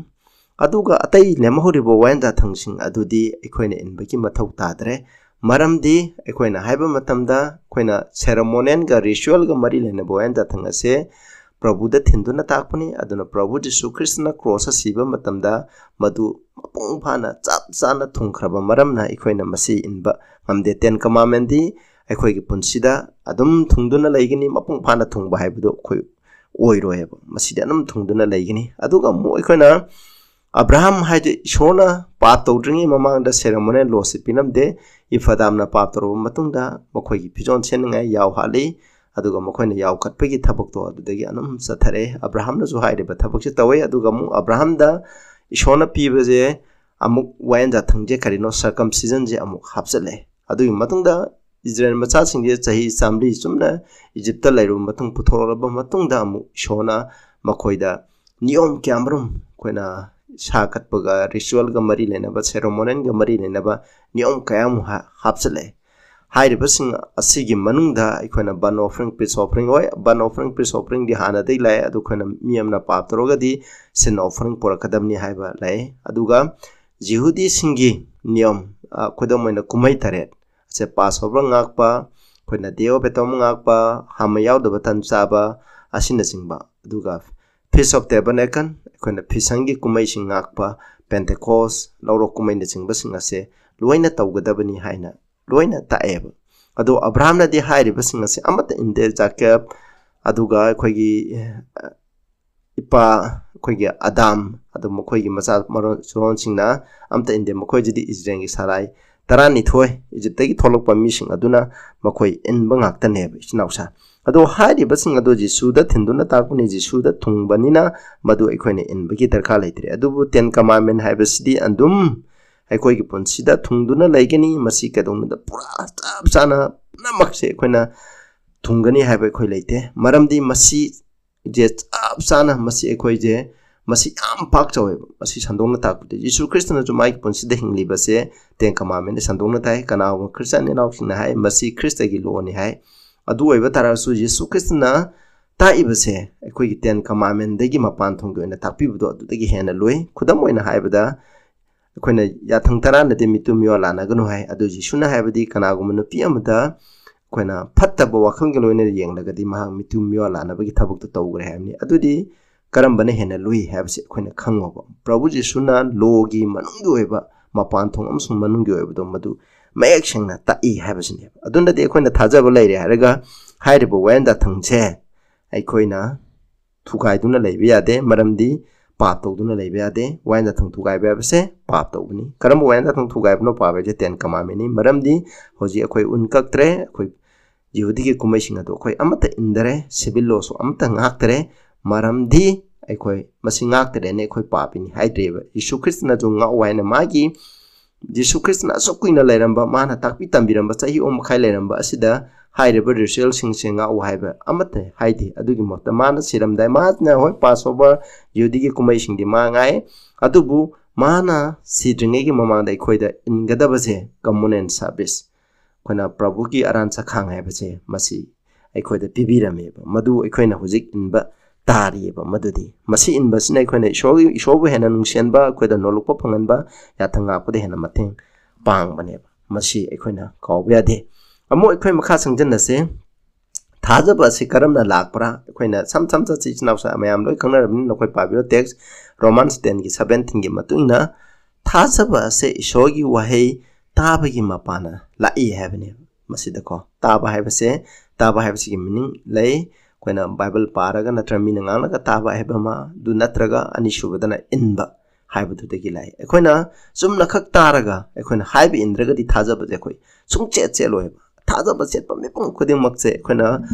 ꯑꯗꯨꯒ ꯑꯇꯩ ꯂꯦꯝꯍꯧꯔꯤꯕ ꯋꯥꯌꯦꯜ ꯌꯥꯊꯪꯁꯤꯡ ꯑꯗꯨꯗꯤ ꯑꯩꯈꯣꯏꯅ ꯏꯟꯕꯒꯤ ꯃꯊꯧ ꯇꯥꯗ꯭ꯔꯦ꯫ ꯃꯔꯝꯗꯤ ꯑꯩꯈꯣꯏꯅ ꯍꯥꯏꯕ ꯃꯇꯝꯗ ꯑꯩꯈꯣꯏꯅ ceremonialꯒ ritualꯒ ꯃꯔꯤ ꯂꯩꯅꯕ ꯋꯥꯌꯦꯜ ꯌꯥꯊꯪ ꯑꯁꯦ ꯄ꯭ꯔꯚꯨꯗ ꯊꯤꯟꯗꯨꯅ ꯇꯥꯛꯄꯅꯤ꯫ ꯑꯗꯨꯅ ꯄ꯭ꯔꯚꯨ ꯖꯤꯁꯨ ꯈ꯭ꯔꯤꯁꯇꯅ ꯀ꯭ꯔꯣꯁꯇ ꯁꯤꯕ ꯃꯇꯝꯗ ꯃꯗꯨ ꯃꯄꯨꯡ ꯐꯥꯅ ꯆꯞ ꯆꯥꯅ ꯊꯨꯡꯈ꯭ꯔꯕ ꯃꯔꯝꯅ ꯑꯩꯈꯣꯏꯅ ꯃꯁꯤ ꯏꯟꯕ ꯉꯝꯗꯦ꯫ Ten Commandmentꯗꯤ ꯑꯩꯈꯣꯏꯒꯤ ꯄꯨꯟꯁꯤꯗ ꯑꯗꯨꯝ ꯊꯨꯡꯗꯨꯅ ꯂꯩꯒꯅꯤ꯫ ꯃꯄꯨꯡ ꯐꯥꯅ ꯊꯨꯡꯕ ꯍꯥꯏꯕꯗꯨ ꯑꯩꯈꯣꯏ ꯑꯣꯏꯔꯣꯏꯕ, ꯃꯁꯤꯗꯤ ꯑꯗꯨꯝ ꯊꯨꯡꯗꯨꯅ ꯂꯩꯒꯅꯤ꯫ ꯑꯗꯨꯒ ꯑꯃꯨꯛ ꯑꯩꯈꯣꯏꯅ ꯑꯕ꯭ꯔꯥꯍꯝ ꯍꯥꯏꯗꯤ ꯏꯁꯣꯔꯅ ꯄꯥꯞ ꯇꯧꯗ꯭ꯔꯤꯉꯩ ꯃꯃꯥꯡꯗ ceremonial lawꯁꯤ ꯄꯤꯔꯝꯗꯦ꯫ ꯏꯐꯗꯥꯝꯅ ꯄꯥꯞ ꯇꯧꯔꯕ ꯃꯇꯨꯡꯗ ꯃꯈꯣꯏꯒꯤ ꯐꯤꯖꯣꯜ ꯁꯦꯠꯅꯤꯡꯉꯥꯏ ꯌꯥꯎ ꯍꯥꯠꯂꯤ, ꯑꯗꯨꯒ ꯃꯈꯣꯏꯅ ꯌꯥꯎ ꯀꯠꯄꯒꯤ ꯊꯕꯛꯇꯣ ꯑꯗꯨꯗꯒꯤ ꯑꯗꯨꯝ ꯆꯠꯊꯔꯛꯑꯦ꯫ ꯑꯕ꯭ꯔꯥꯍꯝꯅꯁꯨ ꯍꯥꯏꯔꯤꯕ ꯊꯕꯛꯁꯦ ꯇꯧꯋꯦ꯫ ꯑꯗꯨꯒ ꯑꯃꯨꯛ ꯑꯕ꯭ꯔꯥꯍꯝꯗ ꯏꯁꯣꯔꯅ ꯄꯤꯕꯁꯦ ꯑꯃꯨꯛ ꯋꯥꯌꯦꯜ ꯌꯥꯊꯪꯁꯦ ꯀꯔꯤꯅꯣ? Circumcisionꯁꯦ ꯑꯃꯨꯛ ꯍꯥꯞꯆꯜꯂꯦ꯫ ꯑꯗꯨꯒꯤ ꯃꯇꯨꯡꯗ ꯏꯁꯔꯥꯌꯦꯜ ꯃꯆꯥꯁꯤꯡꯁꯦ ꯆꯍꯤ ꯆꯥꯃꯔꯤ ꯆꯨꯝꯅ ꯏꯖꯤꯞꯇ ꯂꯩꯔꯨꯕ ꯃꯇꯨꯡ, ꯄꯨꯊꯣꯔꯛꯂꯕ ꯃꯇꯨꯡꯗ ꯑꯃꯨꯛ ꯏꯁꯣꯔꯅ ꯃꯈꯣꯏꯗ ꯅꯤꯌꯣꯝ ꯀꯌꯥꯃꯔꯨꯝ, ꯑꯩꯈꯣꯏꯅ ꯁꯥ ꯀꯠꯄꯒ ritualꯒ ꯃꯔꯤ ꯂꯩꯅꯕ, ceremonialꯒ ꯃꯔꯤ ꯂꯩꯅꯕ ꯅꯤꯌꯣꯝ ꯀꯌꯥ ꯑꯃꯨꯛ ꯍꯥ-, ꯍꯥꯞꯆꯜꯂꯛꯑꯦ꯫ ꯍꯥꯏꯔꯤꯕꯁꯤꯡ ꯑꯁꯤꯒꯤ ꯃꯅꯨꯡꯗ ꯑꯩꯈꯣꯏꯅ burnt offering, peace offering, ꯍꯣꯏ, burnt offering, peace offeringꯗꯤ ꯍꯥꯟꯅꯗꯒꯤ ꯂꯥꯛꯑꯦ, ꯑꯗꯨ ꯑꯩꯈꯣꯏꯅ ꯃꯤ ꯑꯃꯅ ꯄꯥꯞ ꯇꯧꯔꯒꯗꯤ sin offering ꯄꯨꯔꯛꯀꯗꯕꯅꯤ ꯍꯥꯏꯕ ꯂꯥꯛꯑꯦ꯫ ꯑꯗꯨꯒ ꯖꯤꯍꯨꯗꯤꯁꯤꯡꯒꯤ ꯅꯤꯌꯣꯝ, ꯑ, ꯈꯨꯗꯝ ꯑꯣꯏꯅ ꯀꯨꯝꯍꯩ ꯇꯔꯦꯠ, ꯁꯦ Passover ꯉꯥꯛꯄ, ꯑꯩꯈꯣꯏꯅ Day of Atonement ꯉꯥꯛꯄ, ꯍꯥꯃꯦ ꯌꯥꯎꯗꯕ ꯇꯟ ꯆꯥꯕ ꯑꯁꯤꯅꯆꯤꯡꯕ, ꯑꯗꯨꯒ Feast of Tabernacle, ꯑꯩꯈꯣꯏꯅ ꯐꯤꯁꯪꯒꯤ ꯀꯨꯝꯍꯩꯁꯤꯡ ꯉꯥꯛꯄ, Pentecost, ꯂꯧꯔꯣꯛ ꯀꯨꯝꯍꯩꯅꯆꯤꯡꯕꯁꯤꯡ ꯑꯁꯦ ꯂꯣꯏꯅ ꯇꯧꯒꯗꯕꯅꯤ ꯍꯥꯏꯅ ꯂꯣꯏꯅ ꯇꯥꯛꯑꯦꯕ꯫ ꯑꯗꯣ ꯑꯕ꯭ꯔꯥꯍꯝꯅꯗꯤ ꯍꯥꯏꯔꯤꯕꯁꯤꯡ ꯑꯁꯦ ꯑꯃꯠꯇ ꯏꯟꯗꯦ꯫ ꯖꯥꯀꯦꯕ, ꯑꯗꯨꯒ ꯑꯩꯈꯣꯏꯒꯤ, ꯑ, ꯏꯄꯥ ꯑꯩꯈꯣꯏꯒꯤ ꯑꯗꯥꯝ, ꯑꯗꯨ ꯃꯈꯣꯏꯒꯤ ꯃꯆꯥ ꯃꯔꯣꯟ ꯁꯨꯔꯣꯟꯁꯤꯡꯅ ꯑꯝꯇ ꯏꯟꯗꯦ꯫ ꯃꯈꯣꯏꯁꯤꯗꯤ ꯏꯖꯔꯦꯜꯒꯤ ꯁꯥꯔꯥꯏ ꯇꯔꯥꯅꯤꯊꯣꯏ, ꯏꯖꯤꯞꯇꯒꯤ ꯊꯣꯛꯂꯛꯄ ꯃꯤꯁꯤꯡ ꯑꯗꯨꯅ ꯃꯈꯣꯏ ꯏꯟꯕ ꯉꯥꯛꯇꯅꯦꯕ, ꯏꯆꯤꯟ ꯏꯅꯥꯎꯁꯥ꯫ ꯑꯗꯣ ꯍꯥꯏꯔꯤꯕꯁꯤꯡ ꯑꯗꯣ ꯖꯤꯁꯨꯗ ꯊꯤꯟꯗꯨꯅ ꯇꯥꯛꯄꯅꯤ, ꯖꯤꯁꯨꯗ ꯊꯨꯡꯕꯅꯤꯅ ꯃꯗꯨ ꯑꯩꯈꯣꯏꯅ ꯏꯟꯕꯒꯤ ꯗꯔꯀꯥꯔ ꯂꯩꯇ꯭ꯔꯦ꯫ ꯑꯗꯨꯕꯨ ꯇꯦꯟ ꯀꯃꯥꯟꯃꯦꯟ ꯍꯥꯏꯕꯁꯤꯗꯤ ꯑꯗꯨꯝ ꯑꯩꯈꯣꯏꯒꯤ ꯄꯨꯟꯁꯤꯗ ꯊꯨꯡꯗꯨꯅ ꯂꯩꯒꯅꯤ꯫ ꯃꯁꯤ ꯀꯩꯗꯧꯅꯨꯡꯗ ꯄꯨꯔꯥ ꯆꯞ ꯆꯥꯅ ꯄꯨꯝꯅꯃꯛꯁꯦ ꯑꯩꯈꯣꯏꯅ ꯊꯨꯡꯒꯅꯤ ꯍꯥꯏꯕ ꯑꯩꯈꯣꯏ ꯂꯩꯇꯦ꯫ ꯃꯔꯝꯗꯤ ꯃꯁꯤ ꯖꯦ ꯆꯞ ꯆꯥꯅ ꯃꯁꯤ ꯑꯩꯈꯣꯏꯁꯦ, ꯃꯁꯤ ꯌꯥꯝ ꯄꯥꯛ ꯆꯥꯎꯋꯦꯕ꯫ ꯃꯁꯤ ꯁꯟꯗꯣꯛꯅ ꯇꯥꯛꯄꯗ ꯖꯤꯁꯨ ꯈ꯭ꯔꯤꯁꯇꯅꯁꯨ ꯃꯥꯒꯤ ꯄꯨꯟꯁꯤꯗ ꯍꯤꯡꯂꯤꯕꯁꯦ ꯇꯦꯟ ꯀꯃꯥꯟꯃꯦꯟꯗ ꯁꯟꯗꯣꯛꯅ ꯇꯥꯏ꯫ ꯀꯅꯥꯒꯨꯝꯕ ꯈ꯭ꯔꯤꯁꯇꯤꯌꯥꯟ ꯏꯅꯥꯎꯁꯤꯡꯅ ꯍꯥꯏ, "ꯃꯁꯤ ꯈ꯭ꯔꯤꯁꯇꯒꯤ ꯂꯣꯅꯤ" ꯍꯥꯏ꯫ ꯑꯗꯨ ꯑꯣꯏꯕ ꯇꯥꯔꯒꯁꯨ ꯖꯤꯁꯨ ꯈ꯭ꯔꯤꯁꯇꯅ ꯇꯥꯛꯏꯕꯁꯦ ꯑꯩꯈꯣꯏꯒꯤ ꯇꯦꯟ ꯀꯃꯥꯟꯃꯦꯟꯗꯒꯤ ꯃꯄꯥꯟ ꯊꯣꯡꯒꯤ ꯑꯣꯏꯅ ꯇꯥꯛꯄꯤꯕꯗꯣ ꯑꯗꯨꯗꯒꯤ ꯍꯦꯟꯅ ꯂꯨꯏ꯫ ꯈꯨꯗꯝ ꯑꯣꯏꯅ ꯍꯥꯏꯕꯗ, ꯑꯩꯈꯣꯏꯅ ꯌꯥꯊꯪ ꯇꯔꯥ ꯅꯠꯇꯦ, ꯃꯤꯇꯨꯝ ꯃꯤꯋꯥ ꯂꯥꯟꯅꯒꯅꯨ ꯍꯥꯏ꯫ ꯑꯗꯨ ꯖꯤꯁꯨꯅ ꯍꯥꯏꯕꯗꯤ ꯀꯅꯥꯒꯨꯝꯕ ꯅꯨꯄꯤ ꯑꯃꯗ ꯑꯩꯈꯣꯏꯅ ꯐꯠꯇꯕ ꯋꯥꯈꯜꯒ ꯂꯣꯏꯅꯅ ꯌꯦꯡꯂꯒꯗꯤ ꯃꯍꯥꯛ ꯃꯤꯇꯨꯝ ꯃꯤꯋꯥ ꯂꯥꯟꯅꯕꯒꯤ ꯊꯕꯛꯇ ꯇꯧꯈ꯭ꯔꯦ ꯍꯥꯏꯕꯅꯤ꯫ ꯑꯗꯨꯗꯤ ꯀꯔꯝꯕꯅ ꯍꯦꯟꯅ ꯂꯨꯏ ꯍꯥꯏꯕꯁꯤ ꯑꯩꯈꯣꯏꯅ ꯈꯪꯉꯣꯕ꯫ ꯄ꯭ꯔꯚꯨ ꯖꯤꯁꯨꯅ ꯂꯣꯒꯤ ꯃꯅꯨꯡꯒꯤ ꯑꯣꯏꯕ, ꯃꯄꯥꯟ ꯊꯣꯡ ꯑꯃꯁꯨꯡ ꯃꯅꯨꯡꯒꯤ ꯑꯣꯏꯕꯗꯣ ꯃꯗꯨ ꯃꯌꯦꯛ ꯁꯦꯡꯅ ꯇꯥꯛꯏ ꯍꯥꯏꯕꯁꯤꯅꯦꯕ꯫ ꯑꯗꯨꯅꯗꯤ ꯑꯩꯈꯣꯏꯅ ꯊꯥꯖꯕ ꯂꯩꯔꯦ ꯍꯥꯏꯔꯒ ꯍꯥꯏꯔꯤꯕ ꯋꯥꯌꯦꯜ ꯌꯥꯊꯪꯁꯦ ꯑꯩꯈꯣꯏꯅ ꯊꯨꯒꯥꯏꯗꯨꯅ ꯂꯩꯕ ꯌꯥꯗꯦ, ꯃꯔꯝꯗꯤ ꯄꯥꯞ ꯇꯧꯗꯨꯅ ꯂꯩꯕ ꯌꯥꯗꯦ꯫ ꯋꯥꯌꯦꯜ ꯌꯥꯊꯪ ꯊꯨꯒꯥꯏꯕ ꯍꯥꯏꯕꯁꯦ ꯄꯥꯞ ꯇꯧꯕꯅꯤ꯫ ꯀꯔꯝꯕ ꯋꯥꯌꯦꯜ ꯌꯥꯊꯪ ꯊꯨꯒꯥꯏꯕꯅꯣ? ꯄꯥꯞ ꯍꯥꯏꯕꯁꯦ ꯇꯦꯟ ꯀꯃꯥꯟꯃꯦꯟꯅꯤ꯫ ꯃꯔꯝꯗꯤ ꯍꯧꯖꯤꯛ ꯑꯩꯈꯣꯏ ꯎꯟ ꯀꯛꯇ꯭ꯔꯦ, ꯑꯩꯈꯣꯏ ꯌꯍꯨꯗꯤꯒꯤ ꯀꯨꯝꯍꯩꯁꯤꯡ ꯑꯗꯨ ꯑꯩꯈꯣꯏ ꯑꯃꯠꯇ ꯏꯟꯗꯔꯦ, ꯁꯤꯚꯤꯜ ꯂꯣꯁꯨ ꯑꯃꯠꯇ ꯉꯥꯛꯇꯔꯦ, ꯃꯔꯝꯗꯤ ꯑꯩꯈꯣꯏ ꯃꯁꯤ ꯉꯥꯛꯇꯔꯦꯅ ꯑꯩꯈꯣꯏ ꯄꯥꯄꯤꯅꯤ ꯍꯥꯏꯗ꯭ꯔꯦꯕ꯫ ꯌꯤꯁꯨ ꯈ꯭ꯔꯤꯁꯇꯅꯁꯨ ꯉꯥꯛꯎ ꯍꯥꯏꯅ ꯃꯥꯒꯤ, ꯌꯤꯁꯨ ꯈ꯭ꯔꯤꯁꯇꯅ ꯑꯁꯨꯛ ꯀꯨꯏꯅ ꯂꯩꯔꯝꯕ, ꯃꯥꯅ ꯇꯥꯛꯄꯤ ꯇꯝꯕꯤꯔꯝꯕ ꯆꯍꯤ ꯑꯍꯨꯝ ꯃꯈꯥꯏ ꯂꯩꯔꯝꯕ ꯑꯁꯤꯗ ꯍꯥꯏꯔꯤꯕ ꯔꯤꯆꯨꯋꯦꯜꯁꯤꯡꯁꯦ ꯉꯥꯛꯎ ꯍꯥꯏꯕ ꯑꯃꯠꯇ ꯍꯥꯏꯗꯦ꯫ ꯑꯗꯨꯒꯤ ꯃꯍꯨꯠꯇ ꯃꯥꯅ ꯁꯤꯔꯝꯗꯥꯏ, ꯃꯥꯅ ꯍꯣꯏ ꯄꯥꯁ ꯑꯣꯚꯔ, ꯌꯍꯨꯗꯤꯒꯤ ꯀꯨꯝꯍꯩꯁꯤꯡꯗꯤ ꯃꯥ ꯉꯥꯏ, ꯑꯗꯨꯕꯨ ꯃꯥꯅ ꯁꯤꯗ꯭ꯔꯤꯉꯩꯒꯤ ꯃꯃꯥꯡꯗ ꯑꯩꯈꯣꯏꯗ ꯏꯟꯒꯗꯕꯁꯦ ꯀꯃꯟ ꯑꯦꯟ ꯁꯥꯔꯚꯤꯁ, ꯑꯩꯈꯣꯏꯅ ꯄ꯭ꯔꯚꯨꯒꯤ ꯑꯔꯥꯟ ꯆꯈꯥꯡ ꯍꯥꯏꯕꯁꯦ ꯃꯁꯤ ꯑꯩꯈꯣꯏꯗ ꯄꯤꯕꯤꯔꯝꯃꯦꯕ꯫ ꯃꯗꯨ ꯑꯩꯈꯣꯏꯅ ꯍꯧꯖꯤꯛ ꯏꯟꯕ ꯇꯥꯔꯤꯑꯕ꯫ ꯃꯗꯨꯗꯤ ꯃꯁꯤ ꯏꯟꯕꯁꯤꯅ ꯑꯩꯈꯣꯏꯅ ꯏꯁꯣꯔꯒꯤ, ꯏꯁꯣꯔꯕꯨ ꯍꯦꯟꯅ ꯅꯨꯡꯁꯤꯍꯟꯕ, ꯑꯩꯈꯣꯏꯗ ꯅꯣꯂꯨꯛꯄ ꯐꯪꯍꯟꯕ, ꯌꯥꯊꯪ ꯉꯥꯛꯄꯗ ꯍꯦꯟꯅ ꯃꯇꯦꯡ ꯄꯥꯡꯕꯅꯦꯕ꯫ ꯃꯁꯤ ꯑꯩꯈꯣꯏꯅ ꯀꯥꯎꯕ ꯌꯥꯗꯦ꯫ ꯑꯃꯨꯛ ꯑꯩꯈꯣꯏ ꯃꯈꯥ ꯆꯪꯁꯤꯟꯅꯁꯦ꯫ ꯊꯥꯖꯕ ꯑꯁꯤ ꯀꯔꯝꯅ ꯂꯥꯛꯄ꯭ꯔꯥ? ꯑꯩꯈꯣꯏꯅ ꯁꯝ ꯁꯝ ꯆꯠꯁꯤ, ꯏꯆꯤꯟ ꯏꯅꯥꯎꯁꯥ ꯃꯌꯥꯝ ꯂꯣꯏ ꯈꯪꯅꯔꯕꯅꯤꯅ ꯅꯈꯣꯏ ꯄꯥꯕꯤꯔꯣ꯫ ꯇꯦꯛꯁ ꯔꯣꯃꯥꯟꯁ ꯇꯦꯟꯒꯤ ꯁꯕꯦꯟꯇꯤꯟꯒꯤ ꯃꯇꯨꯡ ꯏꯟꯅ ꯊꯥꯖꯕ ꯑꯁꯦ ꯏꯁꯣꯔꯒꯤ ꯋꯥꯍꯩ ꯇꯥꯕꯒꯤ ꯃꯄꯥꯟꯅ ꯂꯥꯛꯏ ꯍꯥꯏꯕꯅꯦꯕ꯫ ꯃꯁꯤꯗꯀꯣ ꯇꯥꯕ ꯍꯥꯏꯕꯁꯦ, ꯇꯥꯕ ꯍꯥꯏꯕꯁꯤꯒꯤ ꯃꯤꯅꯤꯡ ꯂꯩ꯫ ꯑꯩꯈꯣꯏꯅ ꯕꯥꯏꯕꯜ ꯄꯥꯔꯒ ꯅꯠꯇ꯭ꯔꯒ ꯃꯤꯅ ꯉꯥꯡꯂꯒ ꯇꯥꯕ ꯍꯥꯏꯕ ꯑꯃ, ꯑꯗꯨ ꯅꯠꯇ꯭ꯔꯒ ꯑꯅꯤꯁꯨꯕꯗꯅ ꯏꯟꯕ ꯍꯥꯏꯕꯗꯨꯗꯒꯤ ꯂꯥꯛꯏ꯫ ꯑꯩꯈꯣꯏꯅ ꯆꯨꯝꯅꯈꯛ ꯇꯥꯔꯒ ꯑꯩꯈꯣꯏꯅ ꯍꯥꯏꯕ ꯏꯟꯗ꯭ꯔꯒꯗꯤ ꯊꯥꯖꯕꯁꯦ ꯑꯩꯈꯣꯏ ꯁꯨꯡꯆꯦꯠ ꯆꯦꯠꯂꯣꯏꯕ꯫ ꯊꯥꯖꯕ ꯆꯦꯠꯄ ꯃꯤꯄꯨꯝ ꯈꯨꯗꯤꯡꯃꯛꯁꯦ ꯑꯩꯈꯣꯏꯅ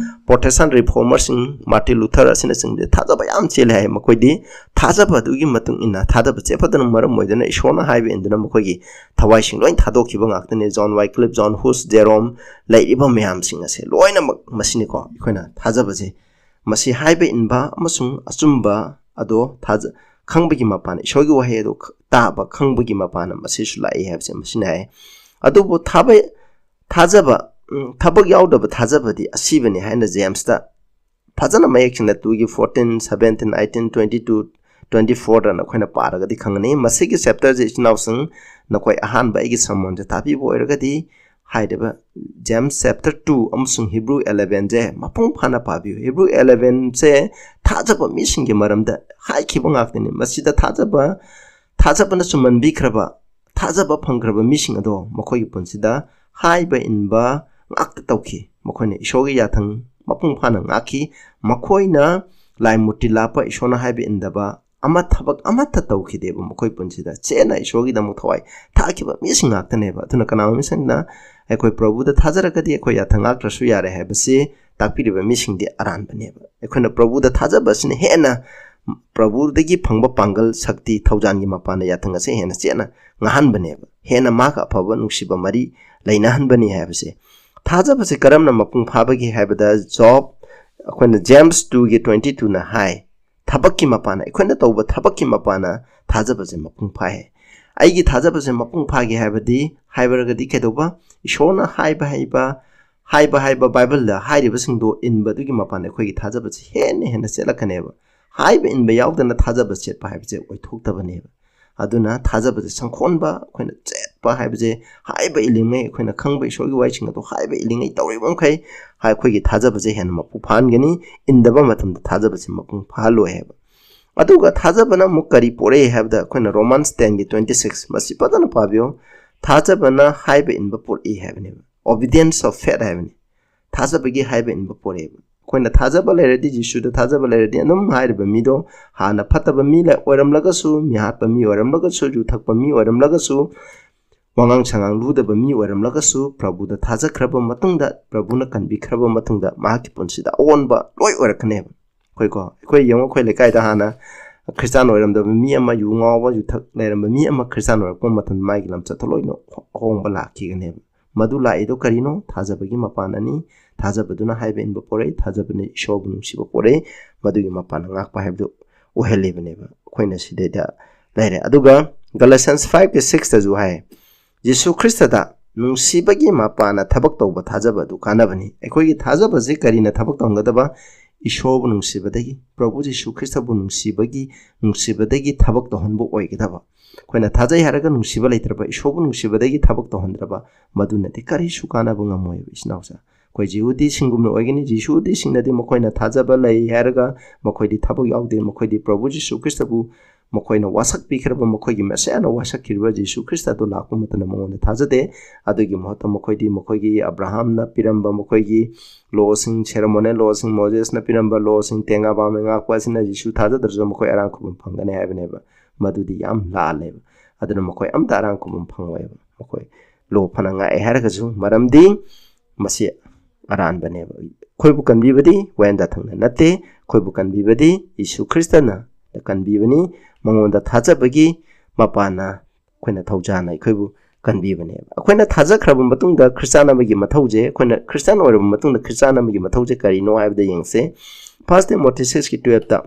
ꯄ꯭ꯔꯣꯇꯦꯁꯇꯥꯟ ꯔꯤꯐꯣꯔꯃꯔꯁꯤꯡ, ꯃꯥꯔꯇꯤꯟ ꯂꯨꯊꯔ ꯑꯁꯤꯅꯆꯤꯡꯕꯁꯦ ꯊꯥꯖꯕ ꯌꯥꯝ ꯆꯦꯜꯂꯦ ꯍꯥꯏ꯫ ꯃꯈꯣꯏꯗꯤ ꯊꯥꯖꯕ ꯑꯗꯨꯒꯤ ꯃꯇꯨꯡ ꯏꯟꯅ ꯊꯥꯖꯕ ꯆꯦꯠꯄꯗꯨꯅ ꯃꯔꯝ ꯑꯣꯏꯗꯨꯅ ꯏꯁꯣꯔꯅ ꯍꯥꯏꯕ ꯏꯟꯗꯨꯅ ꯃꯈꯣꯏꯒꯤ ꯊꯋꯥꯏꯁꯤꯡ ꯂꯣꯏ ꯊꯥꯗꯣꯛꯈꯤꯕ ꯉꯥꯛꯇꯅꯦ꯫ ꯖꯣꯟ ꯋꯥꯏꯀ꯭ꯂꯤꯞ, ꯖꯣꯟ ꯍꯨꯁ, ꯖꯦꯔꯣꯝ, ꯂꯩꯔꯤꯕ ꯃꯌꯥꯝꯁꯤꯡ ꯑꯁꯦ ꯂꯣꯏꯅꯃꯛ ꯃꯁꯤꯅꯤꯀꯣ꯫ ꯑꯩꯈꯣꯏꯅ ꯊꯥꯖꯕꯁꯦ ꯃꯁꯤ ꯍꯥꯏꯕ ꯏꯟꯕ ꯑꯃꯁꯨꯡ ꯑꯆꯨꯝꯕ ꯑꯗꯣ ꯊꯥꯖ-, ꯈꯪꯕꯒꯤ ꯃꯄꯥꯟ, ꯏꯁꯣꯔꯒꯤ ꯋꯥꯍꯩ ꯑꯗꯣ ꯈ-, ꯇꯥꯕ ꯈꯪꯕꯒꯤ ꯃꯄꯥꯟꯅ ꯃꯁꯤꯁꯨ ꯂꯥꯛꯏ ꯍꯥꯏꯕꯁꯦ ꯃꯁꯤꯅ ꯍꯥꯏ꯫ ꯑꯗꯨꯕꯨ ꯊꯥꯕ-, ꯊꯥꯖꯕ, ꯎꯝ, ꯊꯕꯛ ꯌꯥꯎꯗꯕ ꯊꯥꯖꯕꯗꯤ ꯑꯁꯤꯕꯅꯤ ꯍꯥꯏꯅ ꯖꯦꯝꯁꯇ ꯐꯖꯅ ꯃꯌꯦꯛ ꯁꯦꯡꯅ two ꯒꯤ fourteen, seventeen, eighteen, twenty two, twenty four ꯗ ꯅꯈꯣꯏꯅ ꯄꯥꯔꯒꯗꯤ ꯈꯪꯒꯅꯤ꯫ ꯃꯁꯤꯒꯤ ꯆꯦꯞꯇꯔꯁꯦ ꯏꯆꯤꯟ ꯏꯅꯥꯎꯁꯤꯡ, ꯅꯈꯣꯏ ꯑꯍꯥꯟꯕ ꯑꯩꯒꯤ ꯁꯃꯣꯟꯁꯦ ꯇꯥꯕꯤꯕ ꯑꯣꯏꯔꯒꯗꯤ, ꯍꯥꯏꯔꯤꯕ ꯖꯦꯝꯁ ꯆꯦꯞꯇꯔ two ꯑꯃꯁꯨꯡ ꯍꯤꯕ꯭ꯔꯨ eleven ꯁꯦ ꯃꯄꯨꯡ ꯐꯥꯅ ꯄꯥꯕꯤꯌꯨ꯫ ꯍꯤꯕ꯭ꯔꯨ eleven ꯁꯦ ꯊꯥꯖꯕ ꯃꯤꯁꯤꯡꯒꯤ ꯃꯔꯝꯗ ꯍꯥꯏꯈꯤꯕ ꯉꯥꯛꯇꯅꯤ꯫ ꯃꯁꯤꯗ ꯊꯥꯖꯕ, ꯊꯥꯖꯕꯅ ꯆꯨꯝꯃꯟꯕꯤꯈ꯭ꯔꯕ, ꯊꯥꯖꯕ ꯐꯪꯈ꯭ꯔꯕ ꯃꯤꯁꯤꯡ ꯑꯗꯣ ꯃꯈꯣꯏꯒꯤ ꯄꯨꯟꯁꯤꯗ ꯍꯥꯏꯕ ꯏꯟꯕ ꯉꯥꯛꯇ ꯇꯧꯈꯤ꯫ ꯃꯈꯣꯏꯅ ꯏꯁꯣꯔꯒꯤ ꯌꯥꯊꯪ ꯃꯄꯨꯡ ꯐꯥꯅ ꯉꯥꯛꯈꯤ꯫ ꯃꯈꯣꯏꯅ ꯂꯥꯏ ꯃꯨꯔꯇꯤ ꯂꯥꯠꯄ, ꯏꯁꯣꯔꯅ ꯍꯥꯏꯕ ꯏꯟꯗꯕ ꯑꯃ, ꯊꯕꯛ ꯑꯃꯠꯇ ꯇꯧꯈꯤꯗꯦꯕ꯫ ꯃꯈꯣꯏ ꯄꯨꯟꯁꯤꯗ ꯆꯦꯠꯅ ꯏꯁꯣꯔꯒꯤꯗꯃꯛ ꯊꯋꯥꯏ ꯊꯥꯈꯤꯕ ꯃꯤꯁꯤꯡ ꯉꯥꯛꯇꯅꯦꯕ꯫ ꯑꯗꯨꯅ ꯀꯅꯥꯒꯨꯝꯕ ꯃꯤꯁꯤꯡꯅ ꯑꯩꯈꯣꯏ ꯄ꯭ꯔꯚꯨꯗ ꯊꯥꯖꯔꯒꯗꯤ ꯑꯩꯈꯣꯏ ꯌꯥꯊꯪ ꯉꯥꯛꯇ꯭ꯔꯁꯨ ꯌꯥꯔꯦ ꯍꯥꯏꯕꯁꯤ ꯇꯥꯛꯄꯤꯔꯤꯕ ꯃꯤꯁꯤꯡꯗꯤ ꯑꯔꯥꯟꯕꯅꯦꯕ꯫ ꯑꯩꯈꯣꯏꯅ ꯄ꯭ꯔꯚꯨꯗ ꯊꯥꯖꯕ ꯑꯁꯤꯅ ꯍꯦꯟꯅ ꯄ꯭ꯔꯚꯨꯗꯒꯤ ꯐꯪꯕ ꯄꯥꯡꯒꯜ, ꯁꯛꯇꯤ, ꯊꯧꯖꯥꯜꯒꯤ ꯃꯄꯥꯟꯅ ꯌꯥꯊꯪ ꯑꯁꯦ ꯍꯦꯟꯅ ꯆꯦꯠꯅ ꯉꯥꯍꯟꯕꯅꯦꯕ꯫ ꯍꯦꯟꯅ ꯃꯍꯥꯛꯀ ꯑꯐꯕ ꯅꯨꯡꯁꯤꯕ ꯃꯔꯤ ꯂꯩꯅꯍꯟꯕꯅꯤ ꯍꯥꯏꯕꯁꯦ꯫ ꯊꯥꯖꯕꯁꯦ ꯀꯔꯝꯅ ꯃꯄꯨꯡ ꯐꯥꯕꯒꯦ ꯍꯥꯏꯕꯗ ꯖꯣꯕ, ꯑꯩꯈꯣꯏꯅ ꯖꯦꯝꯁ two ꯒꯤ twenty two ꯅ ꯍꯥꯏ, ꯊꯕꯛꯀꯤ ꯃꯄꯥꯟꯅ, ꯑꯩꯈꯣꯏꯅ ꯇꯧꯕ ꯊꯕꯛꯀꯤ ꯃꯄꯥꯟꯅ ꯊꯥꯖꯕꯁꯦ ꯃꯄꯨꯡ ꯐꯥꯏ꯫ ꯑꯩꯒꯤ ꯊꯥꯖꯕꯁꯦ ꯃꯄꯨꯡ ꯐꯥꯒꯦ ꯍꯥꯏꯕꯗꯤ, ꯍꯥꯏꯕꯔꯒꯗꯤ ꯀꯩꯗꯧꯕ? ꯏꯁꯣꯔꯅ ꯍꯥꯏꯕ ꯍꯥꯏꯕ, ꯍꯥꯏꯕ ꯍꯥꯏꯕ ꯕꯥꯏꯕꯜꯗ ꯍꯥꯏꯔꯤꯕꯁꯤꯡꯗꯣ ꯏꯟꯕꯗꯨꯒꯤ ꯃꯄꯥꯟꯗ ꯑꯩꯈꯣꯏꯒꯤ ꯊꯥꯖꯕꯁꯦ ꯍꯦꯟꯅ ꯍꯦꯟꯅ ꯆꯦꯠꯂꯛꯀꯅꯦꯕ꯫ ꯍꯥꯏꯕ ꯏꯟꯕ ꯌꯥꯎꯗꯅ ꯊꯥꯖꯕ ꯆꯦꯠꯄ ꯍꯥꯏꯕꯁꯦ ꯑꯣꯏꯊꯣꯛꯇꯕꯅꯦꯕ꯫ ꯑꯗꯨꯅ ꯊꯥꯖꯕꯁꯦ ꯁꯪꯈꯣꯟꯕ, ꯑꯩꯈꯣꯏꯅ ꯆꯦꯠꯄ ꯍꯥꯏꯕꯁꯦ ꯍꯥꯏꯕ ꯏꯜꯂꯤꯉꯩ, ꯑꯩꯈꯣꯏꯅ ꯈꯪꯕ ꯏꯁꯣꯔꯒꯤ ꯋꯥꯍꯩꯁꯤꯡ ꯑꯗꯣ ꯍꯥꯏꯕ ꯏꯜꯂꯤꯉꯩ ꯇꯧꯔꯤꯕ ꯃꯈꯩ ꯑꯩꯈꯣꯏꯒꯤ ꯊꯥꯖꯕꯁꯦ ꯍꯦꯟꯅ ꯃꯄꯨꯡ ꯐꯥꯍꯟꯒꯅꯤ꯫ ꯏꯟꯗꯕ ꯃꯇꯝꯗ ꯊꯥꯖꯕꯁꯦ ꯃꯄꯨꯡ ꯐꯥꯍꯜꯂꯣꯏ ꯍꯥꯏꯕ꯫ ꯑꯗꯨꯒ ꯊꯥꯖꯕꯅ ꯑꯃꯨꯛ ꯀꯔꯤ ꯄꯣꯔꯛꯏ ꯍꯥꯏꯕꯗ, ꯑꯩꯈꯣꯏꯅ ꯔꯣꯃꯥꯟꯁ ten ꯒꯤ twenty six, ꯃꯁꯤ ꯐꯖꯅ ꯄꯥꯕꯤꯌꯨ꯫ ꯊꯥꯖꯕꯅ ꯍꯥꯏꯕ ꯏꯟꯕ ꯄꯣꯔꯛꯏ ꯍꯥꯏꯕꯅꯦꯕ꯫ Obedience of faith ꯍꯥꯏꯕꯅꯤ꯫ ꯊꯥꯖꯕꯒꯤ ꯍꯥꯏꯕ ꯏꯟꯕ ꯄꯣꯔꯛꯑꯦꯕ꯫ ꯑꯩꯈꯣꯏꯅ ꯊꯥꯖꯕ ꯂꯩꯔꯗꯤ, ꯖꯤꯁꯨꯗ ꯊꯥꯖꯕ ꯂꯩꯔꯗꯤ, ꯑꯗꯨꯝ ꯍꯥꯏꯔꯤꯕ ꯃꯤꯗꯣ ꯍꯥꯟꯅ ꯐꯠꯇꯕ ꯃꯤ ꯂꯩ-, ꯑꯣꯏꯔꯝꯂꯒꯁꯨ, ꯃꯤꯍꯥꯠꯄ ꯃꯤ ꯑꯣꯏꯔꯝꯂꯒꯁꯨ, ꯌꯨ ꯊꯛꯄ ꯃꯤ ꯑꯣꯏꯔꯝꯂꯒꯁꯨ, ꯋꯥꯉꯥꯡ ꯁꯉꯥꯡ ꯂꯨꯗꯕ ꯃꯤ ꯑꯣꯏꯔꯝꯂꯒꯁꯨ, ꯄ꯭ꯔꯚꯨꯗ ꯊꯥꯖꯈ꯭ꯔꯕ ꯃꯇꯨꯡꯗ, ꯄ꯭ꯔꯚꯨꯅ ꯀꯟꯕꯤꯈ꯭ꯔꯕ ꯃꯇꯨꯡꯗ, ꯃꯍꯥꯛꯀꯤ ꯄꯨꯟꯁꯤꯗ ꯑꯑꯣꯟꯕ ꯂꯣꯏ ꯑꯣꯏꯔꯛꯀꯅꯦꯕ꯫ ꯑꯩꯈꯣꯏꯀꯣ, ꯑꯩꯈꯣꯏ ꯌꯦꯡꯉꯣ, ꯑꯩꯈꯣꯏ ꯂꯩꯀꯥꯏꯗ ꯍꯥꯟꯅ ꯈ꯭ꯔꯤꯁꯇꯥꯟ ꯑꯣꯏꯔꯝꯗꯕ ꯃꯤ ꯑꯃ, ꯌꯨ ꯉꯥꯎꯕ, ꯌꯨ ꯊꯛ ꯂꯩꯔꯝꯕ ꯃꯤ ꯑꯃ ꯈ꯭ꯔꯤꯁꯇꯥꯟ ꯑꯣꯏꯔꯛꯄ ꯃꯇꯝꯗ ꯃꯥꯒꯤ ꯂꯝꯆꯠꯇ ꯂꯣꯏꯅ ꯑꯍꯣꯡꯕ ꯂꯥꯛꯈꯤꯒꯅꯦꯕ꯫ ꯃꯗꯨ ꯂꯥꯛꯏꯗꯣ ꯀꯔꯤꯅꯣ? ꯊꯥꯖꯕꯒꯤ ꯃꯄꯥꯟꯅꯅꯤ꯫ ꯊꯥꯖꯕꯗꯨꯅ ꯍꯥꯏꯕ ꯏꯟꯕ ꯄꯣꯔꯛꯏ, ꯊꯥꯖꯕꯅ ꯏꯁꯣꯔꯕꯨ ꯅꯨꯡꯁꯤꯕ ꯄꯣꯔꯛꯏ, ꯃꯗꯨꯒꯤ ꯃꯄꯥꯟꯅ ꯉꯥꯛꯄ ꯍꯥꯏꯕꯗꯨ ꯑꯣꯏꯍꯜꯂꯤꯕꯅꯦꯕ꯫ ꯑꯩꯈꯣꯏꯅ ꯁꯤꯗꯩꯗ ꯂꯩꯔꯦ꯫ ꯑꯗꯨꯒ Galatians five ꯀꯤ six ꯇꯁꯨ ꯍꯥꯏ, ꯖꯤꯁꯨ ꯈ꯭ꯔꯤꯁꯇꯗ ꯅꯨꯡꯁꯤꯕꯒꯤ ꯃꯄꯥꯟꯅ ꯊꯕꯛ ꯇꯧꯕ ꯊꯥꯖꯕ ꯑꯗꯨ ꯀꯥꯟꯅꯕꯅꯤ꯫ ꯑꯩꯈꯣꯏꯒꯤ ꯊꯥꯖꯕꯁꯤ ꯀꯔꯤꯅ ꯊꯕꯛ ꯇꯧꯍꯟꯒꯗꯕ? ꯏꯁꯣꯔꯕꯨ ꯅꯨꯡꯁꯤꯕꯗꯒꯤ, ꯄ꯭ꯔꯚꯨ ꯖꯤꯁꯨ ꯈ꯭ꯔꯤꯁꯇꯕꯨ ꯅꯨꯡꯁꯤꯕꯒꯤ, ꯅꯨꯡꯁꯤꯕꯗꯒꯤ ꯊꯕꯛ ꯇꯧꯍꯟꯕ ꯑꯣꯏꯒꯗꯕ꯫ ꯑꯩꯈꯣꯏꯅ ꯊꯥꯖꯩ ꯍꯥꯏꯔꯒ ꯅꯨꯡꯁꯤꯕ ꯂꯩꯇ꯭ꯔꯕ, ꯏꯁꯣꯔꯕꯨ ꯅꯨꯡꯁꯤꯕꯗꯒꯤ ꯊꯕꯛ ꯇꯧꯍꯟꯗ꯭ꯔꯕ, ꯃꯗꯨꯅꯗꯤ ꯀꯔꯤꯁꯨ ꯀꯥꯟꯅꯕ ꯉꯝꯃꯣꯏꯕ, ꯏꯆꯤꯟ ꯏꯅꯥꯎꯁꯦ꯫ ꯑꯩꯈꯣꯏ ꯖꯤꯍꯨꯗꯤꯁꯤꯡꯒꯨꯝꯅ ꯑꯣꯏꯒꯅꯤ꯫ ꯖꯤꯍꯨꯗꯤꯁꯤꯡꯅꯗꯤ ꯃꯈꯣꯏꯅ ꯊꯥꯖꯕ ꯂꯩ ꯍꯥꯏꯔꯒ ꯃꯈꯣꯏꯗꯤ ꯊꯕꯛ ꯌꯥꯎꯗꯦ꯫ ꯃꯈꯣꯏꯗꯤ ꯄ꯭ꯔꯚꯨ ꯖꯤꯁꯨ ꯈ꯭ꯔꯤꯁꯇꯕꯨ, ꯃꯈꯣꯏꯅ ꯋꯥꯁꯛ ꯄꯤꯈ꯭ꯔꯕ, ꯃꯈꯣꯏꯒꯤ ꯃꯦꯁꯤꯌꯥꯅ ꯋꯥꯁꯛꯈꯤꯕ ꯖꯤꯁꯨ ꯈ꯭ꯔꯤꯁꯇ ꯑꯗꯨ ꯂꯥꯛꯄ ꯃꯇꯝꯗ ꯃꯉꯣꯟꯗ ꯊꯥꯖꯗꯦ꯫ ꯑꯗꯨꯒꯤ ꯃꯍꯨꯠꯇ ꯃꯈꯣꯏꯗꯤ ꯃꯈꯣꯏꯒꯤ ꯑꯕ꯭ꯔꯥꯍꯥꯝꯅ ꯄꯤꯔꯝꯕ ꯃꯈꯣꯏꯒꯤ ꯂꯣꯁꯤꯡ, ceremonial ꯂꯣꯁꯤꯡ, ꯃꯣꯖꯦꯁꯅ ꯄꯤꯔꯝꯕ ꯂꯣꯁꯤꯡ, ꯇꯦꯡꯉꯥ ꯄꯥꯝꯃꯩ ꯉꯥꯛꯄ ꯑꯁꯤꯅ ꯖꯤꯁꯨ ꯊꯥꯖꯗ꯭ꯔꯁꯨ ꯃꯈꯣꯏ ꯑꯔꯥꯝ ꯈꯨꯕꯝ ꯐꯪꯒꯅꯤ ꯍꯥꯏꯕꯅꯦꯕ꯫ ꯃꯗꯨꯗꯤ ꯌꯥꯝ ꯂꯥꯜꯂꯦꯕ꯫ ꯑꯗꯨꯅ ꯃꯈꯣꯏ ꯑꯝꯇ ꯑꯔꯥꯝ ꯈꯨꯕꯝ ꯐꯪꯉꯣꯏꯕ꯫ ꯃꯈꯣꯏ ꯂꯣ ꯐꯅ ꯉꯥꯛꯑꯦ ꯍꯥꯏꯔꯒꯁꯨ, ꯃꯔꯝꯗꯤ ꯃꯁꯤ ꯑꯔꯥꯟꯕꯅꯦꯕ꯫ ꯑꯩꯈꯣꯏꯕꯨ ꯀꯟꯕꯤꯕꯗꯤ ꯋꯥꯌꯦꯜ ꯌꯥꯊꯪꯅ ꯅꯠꯇꯦ, ꯑꯩꯈꯣꯏꯕꯨ ꯀꯟꯕꯤꯕꯗꯤ ꯌꯤꯁꯨ ꯈ꯭ꯔꯤꯁꯇꯅ ꯀꯟꯕꯤꯕꯅꯤ꯫ ꯃꯉꯣꯟꯗ ꯊꯥꯖꯕꯒꯤ ꯃꯄꯥꯟꯅ ꯑꯩꯈꯣꯏꯅ ꯊꯧꯖꯥꯅ ꯑꯩꯈꯣꯏꯕꯨ ꯀꯟꯕꯤꯕꯅꯦꯕ꯫ ꯑꯩꯈꯣꯏꯅ ꯊꯥꯖꯈ꯭ꯔꯕ ꯃꯇꯨꯡꯗ ꯈ꯭ꯔꯤꯁꯇꯥꯟ ꯑꯃꯒꯤ ꯃꯊꯧꯁꯦ, ꯑꯩꯈꯣꯏꯅ ꯈ꯭ꯔꯤꯁꯇꯥꯟ ꯑꯣꯏꯔꯕ ꯃꯇꯨꯡꯗ ꯈ꯭ꯔꯤꯁꯇꯥꯟ ꯑꯃꯒꯤ ꯃꯊꯧꯁꯦ ꯀꯔꯤꯅꯣ ꯍꯥꯏꯕꯗ ꯌꯦꯡꯁꯦ꯫ First Timothy six ꯀꯤ twelve ꯇ,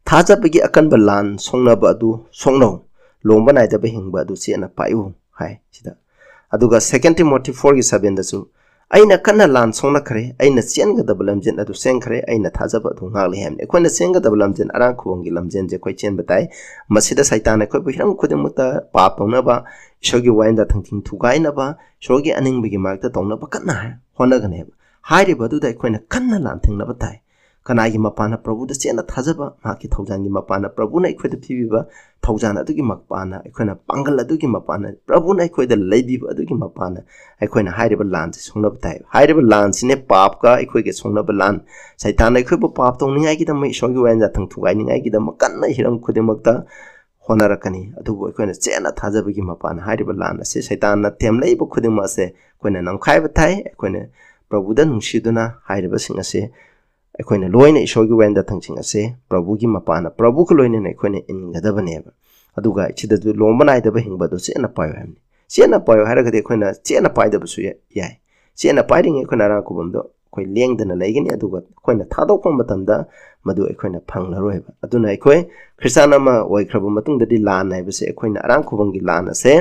"ꯊꯥꯖꯕꯒꯤ ꯑꯀꯟꯕ ꯂꯥꯟ ꯁꯣꯛꯅꯕ ꯑꯗꯨ ꯁꯣꯛꯅꯧ, ꯂꯣꯝꯕ ꯅꯥꯏꯗꯕ ꯍꯤꯡꯕ ꯑꯗꯨ ꯆꯦꯠꯅ ꯄꯥꯏꯌꯨ" ꯍꯥꯏ ꯁꯤꯗ꯫ ꯑꯗꯨꯒ Second Timothy four ꯒꯤ seven ꯗꯁꯨ, "ꯑꯩꯅ ꯀꯟꯅ ꯂꯥꯟ ꯁꯣꯛꯅꯈ꯭ꯔꯦ, ꯑꯩꯅ ꯆꯦꯟꯒꯗꯕ ꯂꯝꯖꯦꯜ ꯑꯗꯨ ꯆꯦꯟꯈ꯭ꯔꯦ, ꯑꯩꯅ ꯊꯥꯖꯕ ꯑꯗꯨ ꯉꯥꯛꯂꯤ" ꯍꯥꯏꯕꯅꯤ꯫ ꯑꯩꯈꯣꯏꯅ ꯆꯦꯟꯒꯗꯕ ꯂꯝꯖꯦꯜ, ꯑꯔꯥꯡ ꯈꯨꯕꯝꯒꯤ ꯂꯝꯖꯦꯜꯁꯦ ꯑꯩꯈꯣꯏ ꯆꯦꯟꯕ ꯇꯥꯏ꯫ ꯃꯁꯤꯗ ꯁꯩꯇꯥꯟꯅ ꯑꯩꯈꯣꯏꯕꯨ ꯍꯤꯔꯝ ꯈꯨꯗꯤꯡꯃꯛꯇ ꯄꯥꯞ ꯇꯧꯅꯕ, ꯏꯁꯣꯔꯒꯤ ꯋꯥꯌꯦꯜꯗ ꯊꯥꯡꯊꯤꯡ ꯊꯨꯒꯥꯏꯅꯕ, ꯏꯁꯣꯔꯒꯤ ꯑꯅꯤꯡꯕꯒꯤ ꯃꯥꯔꯛꯇ ꯇꯧꯅꯕ ꯀꯟꯅ ꯍꯣꯠꯅꯒꯅꯦꯕ꯫ ꯍꯥꯏꯔꯤꯕ ꯑꯗꯨꯗ ꯑꯩꯈꯣꯏꯅ ꯀꯟꯅ ꯂꯥꯟꯊꯦꯡꯅꯕ ꯇꯥꯏ꯫ ꯀꯅꯥꯒꯤ ꯃꯄꯥꯟꯅ? ꯄ꯭ꯔꯚꯨꯗ ꯆꯦꯠꯅ ꯊꯥꯖꯕ, ꯃꯍꯥꯛꯀꯤ ꯊꯧꯖꯥꯜꯒꯤ ꯃꯄꯥꯟꯅ ꯄ꯭ꯔꯚꯨꯅ ꯑꯩꯈꯣꯏꯗ ꯄꯤꯕꯤꯕ ꯊꯧꯖꯥꯜ ꯑꯗꯨꯒꯤ ꯃꯄꯥꯟꯅ, ꯑꯩꯈꯣꯏꯅ ꯄꯥꯡꯒꯜ ꯑꯗꯨꯒꯤ ꯃꯄꯥꯟꯅ, ꯄ꯭ꯔꯚꯨꯅ ꯑꯩꯈꯣꯏꯗ ꯂꯩꯕꯤꯕ ꯑꯗꯨꯒꯤ ꯃꯄꯥꯟꯅ ꯑꯩꯈꯣꯏꯅ ꯍꯥꯏꯔꯤꯕ ꯂꯥꯟꯁꯤ ꯁꯣꯛꯅꯕ ꯇꯥꯏ꯫ ꯍꯥꯏꯔꯤꯕ ꯂꯥꯟꯁꯤꯅꯦ ꯄꯥꯞꯀ ꯑꯩꯈꯣꯏꯒ ꯁꯣꯛꯅꯕ ꯂꯥꯟ꯫ ꯁꯩꯇꯥꯟꯅ ꯑꯩꯈꯣꯏꯕꯨ ꯄꯥꯞ ꯇꯧꯅꯤꯡꯉꯥꯏꯒꯤꯗꯃꯛ, ꯏꯁꯣꯔꯒꯤ ꯋꯥꯌꯦꯜ ꯌꯥꯊꯪ ꯊꯨꯒꯥꯏꯅꯤꯡꯉꯥꯏꯒꯤꯗꯃꯛ ꯀꯟꯅ ꯍꯤꯔꯝ ꯈꯨꯗꯤꯡꯃꯛꯇ ꯍꯣꯠꯅꯔꯛꯀꯅꯤ꯫ ꯑꯗꯨꯕꯨ ꯑꯩꯈꯣꯏꯅ ꯆꯦꯠꯅ ꯊꯥꯖꯕꯒꯤ ꯃꯄꯥꯟ ꯍꯥꯏꯔꯤꯕ ꯂꯥꯟ ꯑꯁꯤ, ꯁꯩꯇꯥꯟꯅ ꯊꯦꯝꯂꯛꯏꯕ ꯈꯨꯗꯤꯡꯃꯛ ꯑꯁꯦ ꯑꯩꯈꯣꯏꯅ ꯅꯝꯈꯥꯏꯕ ꯊꯥꯏ꯫ ꯑꯩꯈꯣꯏꯅ ꯄ꯭ꯔꯚꯨꯗ ꯅꯨꯡꯁꯤꯗꯨꯅ ꯍꯥꯏꯔꯤꯕꯁꯤꯡ ꯑꯁꯤ ꯑꯩꯈꯣꯏꯅ ꯂꯣꯏꯅ ꯏꯁꯣꯔꯒꯤ ꯋꯥꯌꯦꯜ ꯌꯥꯊꯪꯁꯤꯡ ꯑꯁꯦ ꯄ꯭ꯔꯚꯨꯒꯤ ꯃꯄꯥꯟꯅ, ꯄ꯭ꯔꯚꯨꯒ ꯂꯣꯏꯅꯅ ꯑꯩꯈꯣꯏꯅ ꯏꯟꯒꯗꯕꯅꯦꯕ꯫ ꯑꯗꯨꯒ ꯁꯤꯗꯁꯨ ꯂꯣꯝꯕ ꯅꯥꯏꯗꯕ ꯍꯤꯡꯕ ꯑꯗꯨ ꯆꯦꯠꯅ ꯄꯥꯏꯌꯨ ꯍꯥꯏꯕꯅꯤ꯫ ꯆꯦꯠꯅ ꯄꯥꯏꯌꯨ ꯍꯥꯏꯔꯒꯗꯤ ꯑꯩꯈꯣꯏꯅ ꯆꯦꯠꯅ ꯄꯥꯏꯗꯕꯁꯨ ꯌꯥ-, ꯌꯥꯏ꯫ ꯆꯦꯠꯅ ꯄꯥꯏꯔꯤꯉꯩ ꯑꯩꯈꯣꯏꯅ ꯑꯔꯥꯡ ꯈꯨꯕꯝꯗꯣ ꯑꯩꯈꯣꯏ ꯂꯦꯡꯗꯅ ꯂꯩꯒꯅꯤ, ꯑꯗꯨꯒ ꯑꯩꯈꯣꯏꯅ ꯊꯥꯗꯣꯛꯄ ꯃꯇꯝꯗ ꯃꯗꯨ ꯑꯩꯈꯣꯏꯅ ꯐꯪꯂꯔꯣꯏꯕ꯫ ꯑꯗꯨꯅ ꯑꯩꯈꯣꯏ ꯈ꯭ꯔꯤꯁꯇꯥꯟ ꯑꯃ ꯑꯣꯏꯈ꯭ꯔꯕ ꯃꯇꯨꯡꯗꯗꯤ ꯂꯥꯟ ꯍꯥꯏꯕꯁꯦ ꯑꯩꯈꯣꯏꯅ ꯑꯔꯥꯡ ꯈꯨꯕꯝꯒꯤ ꯂꯥꯟ ꯑꯁꯦ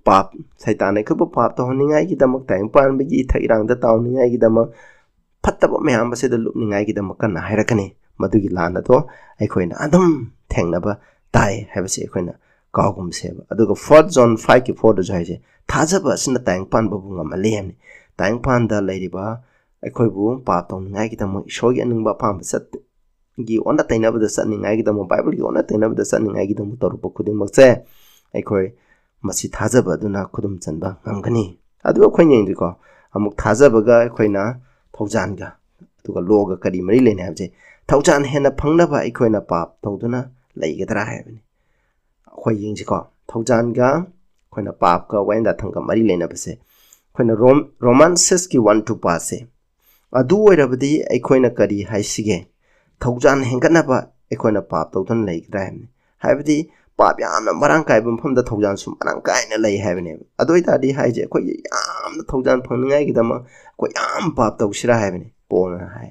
ꯄꯥꯞ, ꯁꯩꯇꯥꯟꯅ ꯑꯩꯈꯣꯏꯕꯨ ꯄꯥꯞ ꯇꯧꯍꯟꯅꯤꯡꯉꯥꯏꯒꯤꯗꯃꯛ, ꯇꯥꯏꯕꯪ ꯄꯥꯟꯕꯒꯤ ꯏꯊꯛ ꯏꯔꯥꯡꯗ ꯇꯥꯎꯅꯤꯡꯉꯥꯏꯒꯤꯗꯃꯛ, ꯐꯠꯇꯕ ꯃꯌꯥꯝ ꯑꯁꯤꯗ ꯂꯨꯞꯅꯤꯡꯉꯥꯏꯒꯤꯗꯃꯛ ꯀꯟꯅ ꯍꯥꯏꯔꯛꯀꯅꯤ꯫ ꯃꯗꯨꯒꯤ ꯂꯥꯟ ꯑꯗꯣ ꯑꯩꯈꯣꯏꯅ ꯑꯗꯨꯝ ꯊꯦꯡꯅꯕ ꯇꯥꯏ ꯍꯥꯏꯕꯁꯤ ꯑꯩꯈꯣꯏꯅ ꯀꯥꯎꯒꯨꯝꯁꯦꯕ꯫ ꯑꯗꯨꯒ First John five ꯀꯤ four ꯗꯁꯨ ꯍꯥꯏꯁꯦ, "ꯊꯥꯖꯕ ꯑꯁꯤꯅ ꯇꯥꯏꯕꯪ ꯄꯥꯟꯕꯕꯨ ꯉꯝꯍꯜꯂꯤ" ꯍꯥꯏꯕꯅꯤ꯫ ꯇꯥꯏꯕꯪ ꯄꯥꯟꯗ ꯂꯩꯔꯤꯕ ꯑꯩꯈꯣꯏꯕꯨ ꯄꯥꯞ ꯇꯧꯅꯤꯡꯉꯥꯏꯒꯤꯗꯃꯛ, ꯏꯁꯣꯔꯒꯤ ꯑꯅꯤꯡꯕ ꯑꯄꯥꯝꯕ ꯆꯠ-, ꯒꯤ ꯑꯣꯟꯅ ꯇꯩꯅꯕꯗ ꯆꯠꯅꯤꯡꯉꯥꯏꯒꯤꯗꯃꯛ, ꯕꯥꯏꯕꯜꯒꯤ ꯑꯣꯟꯅ ꯇꯩꯅꯕꯗ ꯆꯠꯅꯤꯡꯉꯥꯏꯒꯤꯗꯃꯛ ꯇꯧꯔꯛꯄ ꯈꯨꯗꯤꯡꯃꯛꯁꯦ ꯑꯩꯈꯣꯏ ꯃꯁꯤ ꯊꯥꯖꯕ ꯑꯗꯨꯅ ꯈꯨꯗꯨꯝ ꯆꯟꯕ ꯉꯝꯒꯅꯤ꯫ ꯑꯗꯨꯒ ꯑꯩꯈꯣꯏꯅ ꯌꯦꯡꯗ꯭ꯔꯤꯀꯣ, ꯑꯃꯨꯛ ꯊꯥꯖꯕꯒ ꯑꯩꯈꯣꯏꯅ ꯊꯧꯖꯥꯟꯒ, ꯑꯗꯨꯒ ꯂꯣꯒ ꯀꯔꯤ ꯃꯔꯤ ꯂꯩꯅꯩ ꯍꯥꯏꯕꯁꯦ, ꯊꯧꯖꯥꯟ ꯍꯦꯟꯅ ꯐꯪꯅꯕ ꯑꯩꯈꯣꯏꯅ ꯄꯥꯞ ꯇꯧꯗꯨꯅ ꯂꯩꯒꯗ꯭ꯔꯥ ꯍꯥꯏꯕꯅꯤ꯫ ꯑꯩꯈꯣꯏ ꯌꯦꯡꯁꯤꯀꯣ, ꯊꯧꯖꯥꯟꯒ ꯑꯩꯈꯣꯏꯅ ꯄꯥꯞꯀ ꯋꯥꯌꯦꯜ ꯌꯥꯊꯪꯒ ꯃꯔꯤ ꯂꯩꯅꯕꯁꯦ, ꯑꯩꯈꯣꯏꯅ ꯔꯣꯝ-, ꯔꯣꯃꯥꯟ ꯁꯤꯛꯁꯀꯤ ꯋꯥꯟ ꯇꯨ ꯄꯥꯁꯦ, "ꯑꯗꯨ ꯑꯣꯏꯔꯕꯗꯤ ꯑꯩꯈꯣꯏꯅ ꯀꯔꯤ ꯍꯥꯏꯁꯤꯒꯦ? ꯊꯧꯖꯥꯟ ꯍꯦꯟꯒꯠꯅꯕ ꯑꯩꯈꯣꯏꯅ ꯄꯥꯞ ꯇꯧꯗꯨꯅ ꯂꯩꯒꯗ꯭ꯔꯥ?" ꯍꯥꯏꯕꯅꯤ꯫ ꯍꯥꯏꯕꯗꯤ ꯄꯥꯞ ꯌꯥꯝꯅ ꯃꯔꯥꯡ ꯀꯥꯏꯕ ꯃꯐꯝꯗ ꯊꯧꯖꯥꯟꯁꯨ ꯃꯔꯥꯡ ꯀꯥꯏꯅ ꯂꯩ ꯍꯥꯏꯕꯅꯦꯕ꯫ ꯑꯗꯨ ꯑꯣꯏ ꯇꯥꯔꯗꯤ ꯍꯥꯏꯁꯦ, ꯑꯩꯈꯣꯏꯒꯤ ꯌꯥꯝꯅ ꯊꯧꯖꯥꯟ ꯐꯪꯅꯤꯡꯉꯥꯏꯒꯤꯗꯃꯛ ꯑꯩꯈꯣꯏ ꯌꯥꯝ ꯄꯥꯞ ꯇꯧꯁꯤꯔꯥ ꯍꯥꯏꯕꯅꯤ꯫ ꯄꯣꯜꯅ ꯍꯥꯏ,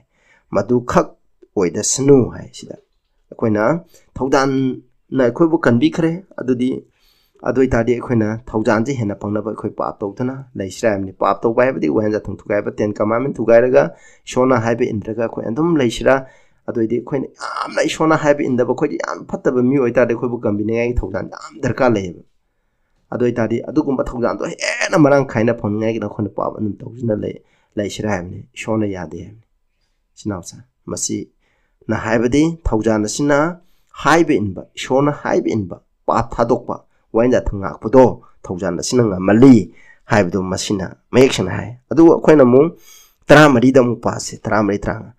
"ꯃꯗꯨꯈꯛ ꯑꯣꯏꯗꯁꯅꯨ" ꯍꯥꯏ ꯁꯤꯗ꯫ ꯑꯩꯈꯣꯏꯅ ꯊꯧꯖꯥꯟꯅ ꯑꯩꯈꯣꯏꯕꯨ ꯀꯟꯕꯤꯈ꯭ꯔꯦ꯫ ꯑꯗꯨꯗꯤ, ꯑꯗꯨ ꯑꯣꯏ ꯇꯥꯔꯗꯤ ꯑꯩꯈꯣꯏꯅ ꯊꯧꯖꯥꯟꯁꯦ ꯍꯦꯟꯅ ꯐꯪꯅꯕ ꯑꯩꯈꯣꯏ ꯄꯥꯞ ꯇꯧꯗꯅ ꯂꯩꯁꯤꯔꯥ ꯍꯥꯏꯕꯅꯤ꯫ ꯄꯥꯞ ꯇꯧꯕ ꯍꯥꯏꯕꯗꯤ ꯋꯥꯍꯦꯟ ꯖꯥꯊꯣꯡ ꯊꯨꯒꯥꯏꯕ, Ten Commandment ꯊꯨꯒꯥꯏꯔꯒ ꯏꯁꯣꯔꯅ ꯍꯥꯏꯕ ꯏꯟꯗ꯭ꯔꯒ ꯑꯩꯈꯣꯏ ꯑꯗꯨꯝ ꯂꯩꯁꯤꯔꯥ? ꯑꯗꯨ ꯑꯣꯏꯗꯤ ꯑꯩꯈꯣꯏꯅ ꯌꯥꯝꯅ ꯏꯁꯣꯔꯅ ꯍꯥꯏꯕ ꯏꯟꯗꯕ, ꯑꯩꯈꯣꯏꯗꯤ ꯌꯥꯝ ꯐꯠꯇꯕ ꯃꯤ ꯑꯣꯏ ꯇꯥꯔꯗꯤ ꯑꯩꯈꯣꯏꯕꯨ ꯀꯟꯕꯤꯅꯤꯡꯉꯥꯏꯒꯤ ꯊꯧꯖꯥꯟ ꯌꯥꯝ ꯗꯔꯀꯥꯔ ꯂꯩꯌꯦꯕ꯫ ꯑꯗꯨ ꯑꯣꯏ ꯇꯥꯔꯗꯤ ꯑꯗꯨꯒꯨꯝꯕ ꯊꯧꯖꯥꯟꯗꯣ ꯍꯦꯟꯅ ꯃꯔꯥꯡ ꯀꯥꯏꯅ ꯐꯪꯅꯤꯡꯉꯥꯏꯒꯤꯗꯃꯛ ꯑꯩꯈꯣꯏꯅ ꯄꯥꯞ ꯑꯗꯨꯝ ꯇꯧꯗꯨꯅ ꯂꯩ, ꯂꯩꯁꯤꯔꯥ ꯍꯥꯏꯕꯅꯤ꯫ ꯏꯁꯣꯔꯅ ꯌꯥꯗꯦ ꯍꯥꯏꯕꯅꯤ꯫ ꯏꯆꯤꯟ ꯏꯅꯥꯎꯁꯦ, ꯃꯁꯤ ꯅ ꯍꯥꯏꯕꯗꯤ ꯊꯧꯖꯥꯟ ꯑꯁꯤꯅ ꯍꯥꯏꯕ ꯏꯟꯕ, ꯏꯁꯣꯔꯅ ꯍꯥꯏꯕ ꯏꯟꯕ, ꯄꯥꯞ ꯊꯥꯗꯣꯛꯄ, ꯋꯥꯌꯦꯟꯖꯥꯊꯪ ꯉꯥꯛꯄꯗꯣ ꯊꯧꯖꯥꯟ ꯑꯁꯤꯅ ꯉꯝꯍꯜꯂꯤ ꯍꯥꯏꯕꯗꯨ ꯃꯁꯤꯅ ꯃꯌꯦꯛ ꯁꯦꯡꯅ ꯍꯥꯏ꯫ ꯑꯗꯨꯒ ꯑꯩꯈꯣꯏꯅ ꯑꯃꯨꯛ ꯇꯔꯥꯃꯔꯤꯗ ꯑꯃꯨꯛ ꯄꯥꯁꯤ, ꯇꯔꯥꯃꯔꯤ, ꯇꯔꯥꯃꯉꯥ꯫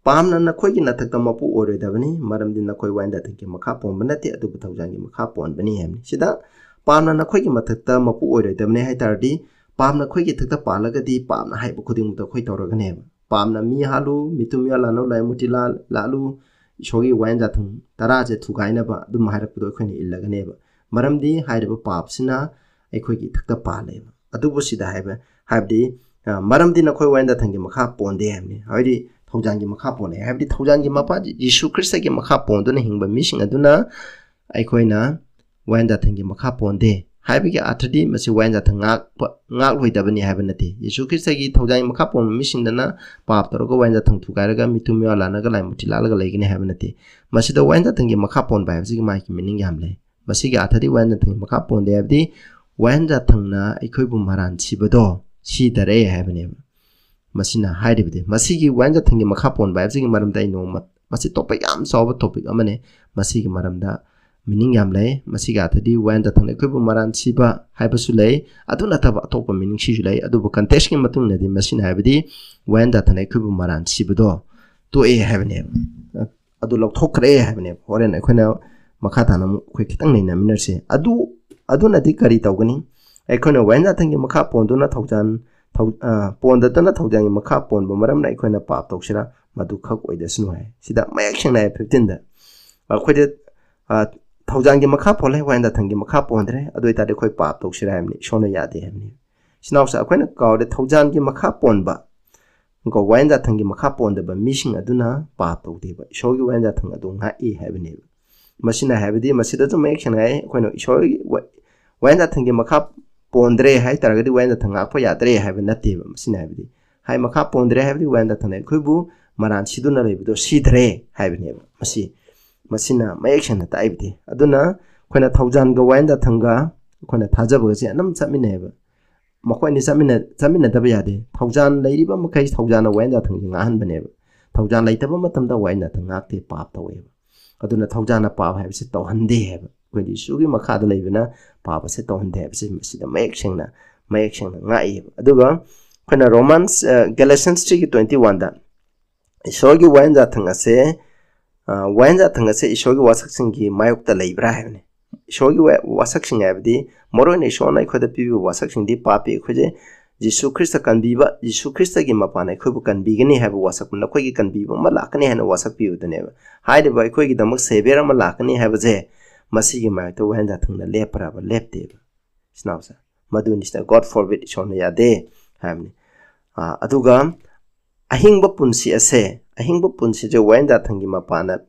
"ꯄꯥꯞꯅ ꯅꯈꯣꯏꯒꯤ ꯅꯊꯛꯇ ꯃꯄꯨ ꯑꯣꯏꯔꯣꯏꯗꯕꯅꯤ, ꯃꯔꯝꯗꯤ ꯅꯈꯣꯏ ꯋꯥꯌꯦꯟꯖꯥꯊꯪꯒꯤ ꯃꯈꯥ ꯄꯣꯟꯕ ꯅꯠꯇꯦ, ꯑꯗꯨꯕꯨ ꯊꯧꯖꯥꯟꯒꯤ ꯃꯈꯥ ꯄꯣꯟꯕꯅꯤ" ꯍꯥꯏꯕꯅꯤ꯫ ꯁꯤꯗ "ꯄꯥꯞꯅ ꯅꯈꯣꯏꯒꯤ ꯃꯊꯛꯇ ꯃꯄꯨ ꯑꯣꯏꯔꯣꯏꯗꯕꯅꯤ" ꯍꯥꯏ ꯇꯥꯔꯗꯤ, ꯄꯥꯞꯅ ꯑꯩꯈꯣꯏꯒꯤ ꯊꯛꯇ ꯄꯥꯜꯂꯒꯗꯤ ꯄꯥꯞꯅ ꯍꯥꯏꯕ ꯈꯨꯗꯤꯡꯃꯛꯇ ꯑꯩꯈꯣꯏ ꯇꯧꯔꯒꯅꯦꯕ꯫ "ꯄꯥꯞꯅ ꯃꯤ ꯍꯥꯠꯂꯨ, ꯃꯤꯇꯨꯝ ꯃꯤꯌꯥ ꯂꯥꯟꯅꯨ, ꯂꯥꯏ ꯃꯨꯔꯇꯤ ꯂꯥ-, ꯂꯥꯠꯂꯨ, ꯏꯁꯣꯔꯒꯤ ꯋꯥꯌꯦꯟꯖꯥꯊꯪ ꯇꯔꯥꯁꯦ ꯊꯨꯒꯥꯏꯅꯕ" ꯑꯗꯨꯝ ꯍꯥꯏꯔꯛꯄꯗꯣ ꯑꯩꯈꯣꯏꯅ ꯏꯜꯂꯒꯅꯦꯕ꯫ ꯃꯔꯝꯗꯤ ꯍꯥꯏꯔꯤꯕ ꯄꯥꯞꯁꯤꯅ ꯑꯩꯈꯣꯏꯒꯤ ꯏꯊꯛꯇ ꯄꯥꯜꯂꯦꯕ꯫ ꯑꯗꯨꯕꯨ ꯁꯤꯗ ꯍꯥꯏꯕ, ꯍꯥꯏꯕꯗꯤ, ꯑ, "ꯃꯔꯝꯗꯤ ꯅꯈꯣꯏ ꯋꯥꯌꯦꯟꯖꯥꯊꯪꯒꯤ ꯃꯈꯥ ꯄꯣꯟꯗꯦ" ꯍꯥꯏꯕꯅꯤ꯫ ꯍꯥꯏꯕꯗꯤ ꯊꯧꯖꯥꯟꯒꯤ ꯃꯈꯥ ꯄꯣꯜꯂꯦ꯫ ꯍꯥꯏꯕꯗꯤ ꯊꯧꯖꯥꯟꯒꯤ ꯃꯄꯥ ꯖꯤꯁꯨ ꯈ꯭ꯔꯤꯁꯇꯒꯤ ꯃꯈꯥ ꯄꯣꯟꯗꯨꯅ ꯍꯤꯡꯕ ꯃꯤꯁꯤꯡ ꯑꯗꯨꯅ ꯑꯩꯈꯣꯏꯅ ꯋꯥꯌꯦꯟꯖꯥꯊꯪꯒꯤ ꯃꯈꯥ ꯄꯣꯟꯗꯦ ꯍꯥꯏꯕꯒꯤ ꯑꯥꯔꯊꯗꯤ ꯃꯁꯤ ꯋꯥꯌꯦꯟꯖꯥꯊꯪ ꯉꯥꯛꯄ, ꯉꯥꯛꯂꯣꯏꯗꯕꯅꯤ ꯍꯥꯏꯕ ꯅꯠꯇꯦ꯫ ꯌꯤꯁꯨ ꯈ꯭ꯔꯤꯁꯇꯒꯤ ꯊꯧꯖꯥꯟꯒꯤ ꯃꯈꯥ ꯄꯣꯟꯕ ꯃꯤꯁꯤꯡꯗꯅ ꯄꯥꯞ ꯇꯧꯔꯒ ꯋꯥꯌꯦꯟꯖꯥꯊꯪ ꯊꯨꯒꯥꯏꯔꯒ ꯃꯤꯇꯨꯝ ꯃꯤꯋꯥ ꯂꯥꯟꯅꯒ ꯂꯥꯏ ꯃꯨꯔꯇꯤ ꯂꯥꯠꯂꯒ ꯂꯩꯒꯅꯤ ꯍꯥꯏꯕ ꯅꯠꯇꯦ꯫ ꯃꯁꯤꯗ ꯋꯥꯌꯦꯟꯖꯥꯊꯪꯒꯤ ꯃꯈꯥ ꯄꯣꯟꯕ ꯍꯥꯏꯕꯁꯤꯒꯤ ꯃꯥꯒꯤ ꯃꯤꯅꯤꯡ ꯌꯥꯝ ꯂꯩ꯫ ꯃꯁꯤꯒꯤ ꯑꯥꯔꯊꯗꯤ ꯋꯥꯌꯦꯟꯖꯥꯊꯪꯒꯤ ꯃꯈꯥ ꯄꯣꯟꯗꯦ ꯍꯥꯏꯕꯗꯤ ꯋꯥꯌꯦꯟꯖꯥꯊꯪꯅ ꯑꯩꯈꯣꯏꯕꯨ ꯃꯔꯥꯟ ꯁꯤꯕꯗꯣ ꯁꯤꯗꯔꯦ ꯍꯥꯏꯕꯅꯦꯕ꯫ ꯃꯁꯤꯅ ꯍꯥꯏꯔꯤꯕꯗꯤ ꯃꯁꯤꯒꯤ ꯋꯥꯌꯦꯟꯖꯥꯊꯪꯒꯤ ꯃꯈꯥ ꯄꯣꯟꯕ ꯍꯥꯏꯕꯁꯤꯒꯤ ꯃꯔꯝꯗ ꯑꯩ ꯅꯣꯡꯃ, ꯃꯁꯤ ꯇꯣꯄꯤꯛ ꯌꯥꯝ ꯆꯥꯎꯕ ꯇꯣꯄꯤꯛ ꯑꯃꯅꯤ꯫ ꯃꯁꯤꯒꯤ ꯃꯔꯝꯗ ꯃꯤꯅꯤꯡ ꯌꯥꯝ ꯂꯩ꯫ ꯃꯁꯤꯒꯤ ꯑꯥꯔꯊꯗꯤ ꯋꯥꯌꯦꯟꯖꯥꯊꯪꯅ ꯑꯩꯈꯣꯏꯕꯨ ꯃꯔꯥꯟ ꯁꯤꯕ ꯍꯥꯏꯕꯁꯨ ꯂꯩ꯫ ꯑꯗꯨ ꯅꯠꯇꯕ ꯑꯇꯣꯞꯄ ꯃꯤꯅꯤꯡꯁꯤꯁꯨ ꯂꯩ꯫ ꯑꯗꯨꯕꯨ ꯀꯟꯇꯦꯛꯁꯀꯤ ꯃꯇꯨꯡ ꯏꯟꯅꯗꯤ ꯃꯁꯤꯅ ꯍꯥꯏꯕꯗꯤ ꯋꯥꯌꯦꯟꯖꯥꯊꯪꯅ ꯑꯩꯈꯣꯏꯕꯨ ꯃꯔꯥꯟ ꯁꯤꯕꯗꯣ ꯇꯣꯛꯑꯦ ꯍꯥꯏꯕꯅꯦꯕ꯫ ꯑꯗꯨ ꯂꯧꯊꯣꯛꯈ꯭ꯔꯦ ꯍꯥꯏꯕꯅꯦꯕ꯫ ꯍꯣꯔꯦꯟ ꯑꯩꯈꯣꯏꯅ ꯃꯈꯥ ꯇꯥꯅ ꯑꯃꯨꯛ ꯑꯩꯈꯣꯏ ꯈꯤꯇꯪ ꯅꯩꯅꯃꯤꯟꯅꯔꯁꯦ꯫ ꯑꯗꯨ, ꯑꯗꯨꯅꯗꯤ ꯀꯔꯤ ꯇꯧꯒꯅꯤ? ꯑꯩꯈꯣꯏꯅ ꯋꯥꯌꯦꯟꯖꯥꯊꯪꯒꯤ ꯃꯈꯥ ꯄꯣꯟꯗꯨꯅ ꯊꯧꯖꯥꯟ, ꯊꯧ-, ꯑ, ꯄꯣꯟꯗꯇꯅ ꯊꯧꯖꯥꯟꯒꯤ ꯃꯈꯥ ꯄꯣꯟꯕ ꯃꯔꯝꯅ ꯑꯩꯈꯣꯏꯅ ꯄꯥꯞ ꯇꯧꯁꯤꯔꯥ? ꯃꯗꯨ ꯈꯛ ꯑꯣꯏꯗꯁꯅꯨ ꯍꯥꯏ꯫ ꯁꯤꯗ ꯃꯌꯦꯛ ꯁꯦꯡꯅ ꯍꯥꯏ, ꯐꯤꯐꯇꯤꯟꯗ꯫ ꯑꯩꯈꯣꯏꯗ, ꯑ, ꯊꯧꯖꯥꯟꯒꯤ ꯃꯈꯥ ꯄꯣꯜꯂꯦ, ꯋꯥꯌꯦꯟꯖꯥꯊꯪꯒꯤ ꯃꯈꯥ ꯄꯣꯟꯗ꯭ꯔꯦ, ꯑꯗꯨ ꯑꯣꯏꯇꯥꯔꯗꯤ ꯑꯩꯈꯣꯏ ꯄꯥꯞ ꯇꯧꯁꯤꯔꯥ ꯍꯥꯏꯕꯅꯤ꯫ ꯏꯁꯣꯔꯅ ꯌꯥꯗꯦ ꯍꯥꯏꯕꯅꯤ꯫ ꯏꯆꯤꯟ ꯏꯅꯥꯎꯁꯦ, ꯑꯩꯈꯣꯏꯅ ꯀꯥꯎꯔꯦ, ꯊꯧꯖꯥꯟꯒꯤ ꯃꯈꯥ ꯄꯣꯟꯕ, ꯀꯣ, ꯋꯥꯌꯦꯟꯖꯥꯊꯪꯒꯤ ꯃꯈꯥ ꯄꯣꯟꯗꯕ ꯃꯤꯁꯤꯡ ꯑꯗꯨꯅ ꯄꯥꯞ ꯇꯧꯗꯦꯕ, ꯏꯁꯣꯔꯒꯤ ꯋꯥꯌꯦꯟꯖꯥꯊꯪ ꯑꯗꯨ ꯉꯥꯛꯏ ꯍꯥꯏꯕꯅꯦꯕ꯫ ꯃꯁꯤꯅ ꯍꯥꯏꯕꯗꯤ, ꯃꯁꯤꯗꯁꯨ ꯃꯌꯦꯛ ꯁꯦꯡꯅ ꯍꯥꯏ, ꯑꯩꯈꯣꯏꯅ ꯏꯁꯣꯔꯒꯤ ꯋꯥ-, ꯋꯥꯌꯦꯟꯖꯥꯊꯪꯒꯤ ꯃꯈꯥ ꯄꯣꯟꯗ꯭ꯔꯦ ꯍꯥꯏ ꯇꯥꯔꯒꯗꯤ ꯋꯥꯌꯦꯟꯖꯥꯊꯪ ꯉꯥꯛꯄ ꯌꯥꯗ꯭ꯔꯦ ꯍꯥꯏꯕ ꯅꯠꯇꯦꯕ꯫ ꯃꯁꯤꯅ ꯍꯥꯏꯕꯗꯤ, ꯍꯥꯏ, ꯃꯈꯥ ꯄꯣꯟꯗ꯭ꯔꯦ ꯍꯥꯏꯕꯗꯤ ꯋꯥꯌꯦꯟꯖꯥꯊꯪꯅ ꯑꯩꯈꯣꯏꯕꯨ ꯃꯔꯥꯟ ꯁꯤꯗꯨꯅ ꯂꯩꯕꯗꯣ ꯁꯤꯗ꯭ꯔꯦ ꯍꯥꯏꯕꯅꯦꯕ꯫ ꯃꯁꯤ, ꯃꯁꯤꯅ ꯃꯌꯦꯛ ꯁꯦꯡꯅ ꯇꯥꯛꯏꯕꯗꯤ꯫ ꯑꯗꯨꯅ ꯑꯩꯈꯣꯏꯅ ꯊꯧꯖꯥꯟꯒ ꯋꯥꯌꯦꯟꯖꯥꯊꯪꯒ ꯑꯩꯈꯣꯏꯅ ꯊꯥꯖꯕꯒꯁꯦ ꯑꯗꯨꯝ ꯆꯠꯃꯤꯟꯅꯩꯌꯦꯕ꯫ ꯃꯈꯣꯏ ꯑꯅꯤ ꯆꯠꯃꯤꯟꯅ-, ꯆꯠꯃꯤꯟꯅꯗꯕ ꯌꯥꯗꯦ꯫ ꯊꯧꯖꯥꯟ ꯂꯩꯔꯤꯕ ꯃꯈꯩ ꯊꯧꯖꯥꯟꯅ ꯋꯥꯌꯦꯟꯖꯥꯊꯪꯁꯦ ꯉꯥꯛꯍꯟꯕꯅꯦꯕ꯫ ꯊꯧꯖꯥꯜ ꯂꯩꯇꯕ ꯃꯇꯝꯗ ꯋꯥꯌꯦꯜ ꯌꯥꯊꯪ ꯉꯥꯛꯇꯦ, ꯄꯥꯞ ꯇꯧꯋꯦꯕ꯫ ꯑꯗꯨꯅ ꯊꯧꯖꯥꯜꯅ ꯄꯥꯞ ꯍꯥꯏꯕꯁꯤ ꯇꯧꯍꯟꯗꯦ ꯍꯥꯏꯕ꯫ ꯑꯩꯈꯣꯏꯗꯤ ꯌꯤꯁꯨꯒꯤ ꯃꯈꯥꯗ ꯂꯩꯕꯅ ꯄꯥꯞ ꯑꯁꯤ ꯇꯧꯍꯟꯗꯦ ꯍꯥꯏꯕꯁꯤ ꯃꯁꯤꯗ ꯃꯌꯦꯛ ꯁꯦꯡꯅ, ꯃꯌꯦꯛ ꯁꯦꯡꯅ ꯉꯥꯛꯏꯕ꯫ ꯑꯗꯨꯒ ꯑꯩꯈꯣꯏꯅ Romans, ꯑ, Galatians three ꯒꯤ twenty one ꯗ ꯏꯁꯣꯔꯒꯤ ꯋꯥꯌꯦꯜ ꯌꯥꯊꯪ ꯑꯁꯦ, ꯑ, ꯋꯥꯌꯦꯜ ꯌꯥꯊꯪ ꯑꯁꯦ ꯏꯁꯣꯔꯒꯤ ꯋꯥꯁꯛꯁꯤꯡꯒꯤ ꯃꯥꯌꯣꯛꯇ ꯂꯩꯕ꯭ꯔꯥ ꯍꯥꯏꯕꯅꯤ꯫ ꯏꯁꯣꯔꯒꯤ ꯋꯥ-, ꯋꯥꯁꯛꯁꯤꯡ ꯍꯥꯏꯕꯗꯤ ꯃꯔꯨꯑꯣꯏꯅ ꯏꯁꯣꯔꯅ ꯑꯩꯈꯣꯏꯗ ꯄꯤꯕꯤꯕ ꯋꯥꯁꯛꯁꯤꯡꯗꯤ ꯄꯥꯞꯄꯤ꯫ ꯑꯩꯈꯣꯏꯁꯦ ꯖꯤꯁꯨ ꯈ꯭ꯔꯤꯁꯇ ꯀꯟꯕꯤꯕ, ꯖꯤꯁꯨ ꯈ꯭ꯔꯤꯁꯇꯒꯤ ꯃꯄꯥꯟꯅ ꯑꯩꯈꯣꯏꯕꯨ ꯀꯟꯕꯤꯒꯅꯤ ꯍꯥꯏꯕ ꯋꯥꯁꯛ, ꯅꯈꯣꯏꯒꯤ ꯀꯟꯕꯤꯕ ꯑꯃ ꯂꯥꯛꯀꯅꯤ ꯍꯥꯏꯅ ꯋꯥꯁꯛ ꯄꯤꯕꯗꯨꯅꯦꯕ꯫ ꯍꯥꯏꯔꯤꯕ ꯑꯩꯈꯣꯏꯒꯤꯗꯃꯛ ꯁꯦꯚꯤꯌꯔ ꯑꯃ ꯂꯥꯛꯀꯅꯤ ꯍꯥꯏꯕꯁꯦ ꯃꯁꯤꯒꯤ ꯃꯥꯌꯣꯛꯇ ꯋꯥꯌꯦꯜ ꯌꯥꯊꯪꯅ ꯂꯦꯞꯄ꯭ꯔꯕ? ꯂꯦꯞꯇꯦꯕ꯫ ꯏꯆꯤꯟ ꯏꯅꯥꯎꯁꯦ, ꯃꯗꯨꯅꯤ ꯁꯤꯗ "God forbid", ꯏꯁꯣꯔꯅ ꯌꯥꯗꯦ ꯍꯥꯏꯕꯅꯤ꯫ ꯑꯥ, ꯑꯗꯨꯒ ꯑꯍꯤꯡꯕ ꯄꯨꯟꯁꯤ ꯑꯁꯦ, ꯑꯍꯤꯡꯕ ꯄꯨꯟꯁꯤꯁꯦ ꯋꯥꯌꯦꯜ ꯌꯥꯊꯪꯒꯤ ꯃꯄꯥꯟꯅ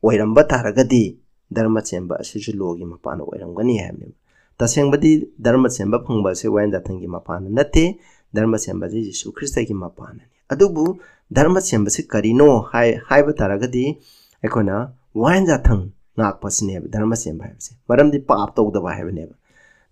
ꯑꯣꯏꯔꯝꯕ ꯇꯥꯔꯒꯗꯤ ꯙꯔꯃ ꯆꯦꯟꯕ ꯑꯁꯤꯁꯨ ꯂꯣꯒꯤ ꯃꯄꯥꯟꯅ ꯑꯣꯏꯔꯝꯒꯅꯤ ꯍꯥꯏꯕꯅꯦꯕ꯫ ꯇꯁꯦꯡꯕꯗꯤ ꯙꯔꯃ ꯆꯦꯟꯕ ꯐꯪꯕ ꯑꯁꯤ ꯋꯥꯌꯦꯜ ꯌꯥꯊꯪꯒꯤ ꯃꯄꯥꯟꯅ ꯅꯠꯇꯦ, ꯙꯔꯃ ꯆꯦꯟꯕ ꯑꯁꯤ ꯖꯤꯁꯨ ꯈ꯭ꯔꯤꯁꯇꯒꯤ ꯃꯄꯥꯟꯅꯅꯤ꯫ ꯑꯗꯨꯕꯨ ꯙꯔꯃ ꯆꯦꯟꯕꯁꯤ ꯀꯔꯤꯅꯣ ꯍꯥꯏ-, ꯍꯥꯏꯕ ꯇꯥꯔꯒꯗꯤ ꯑꯩꯈꯣꯏꯅ ꯋꯥꯌꯦꯜ ꯌꯥꯊꯪ ꯉꯥꯛꯄꯁꯤꯅꯦꯕ ꯙꯔꯃ ꯆꯦꯟꯕ ꯍꯥꯏꯕꯁꯦ꯫ ꯃꯔꯝꯗꯤ ꯄꯥꯞ ꯇꯧꯗꯕ ꯍꯥꯏꯕꯅꯦꯕ꯫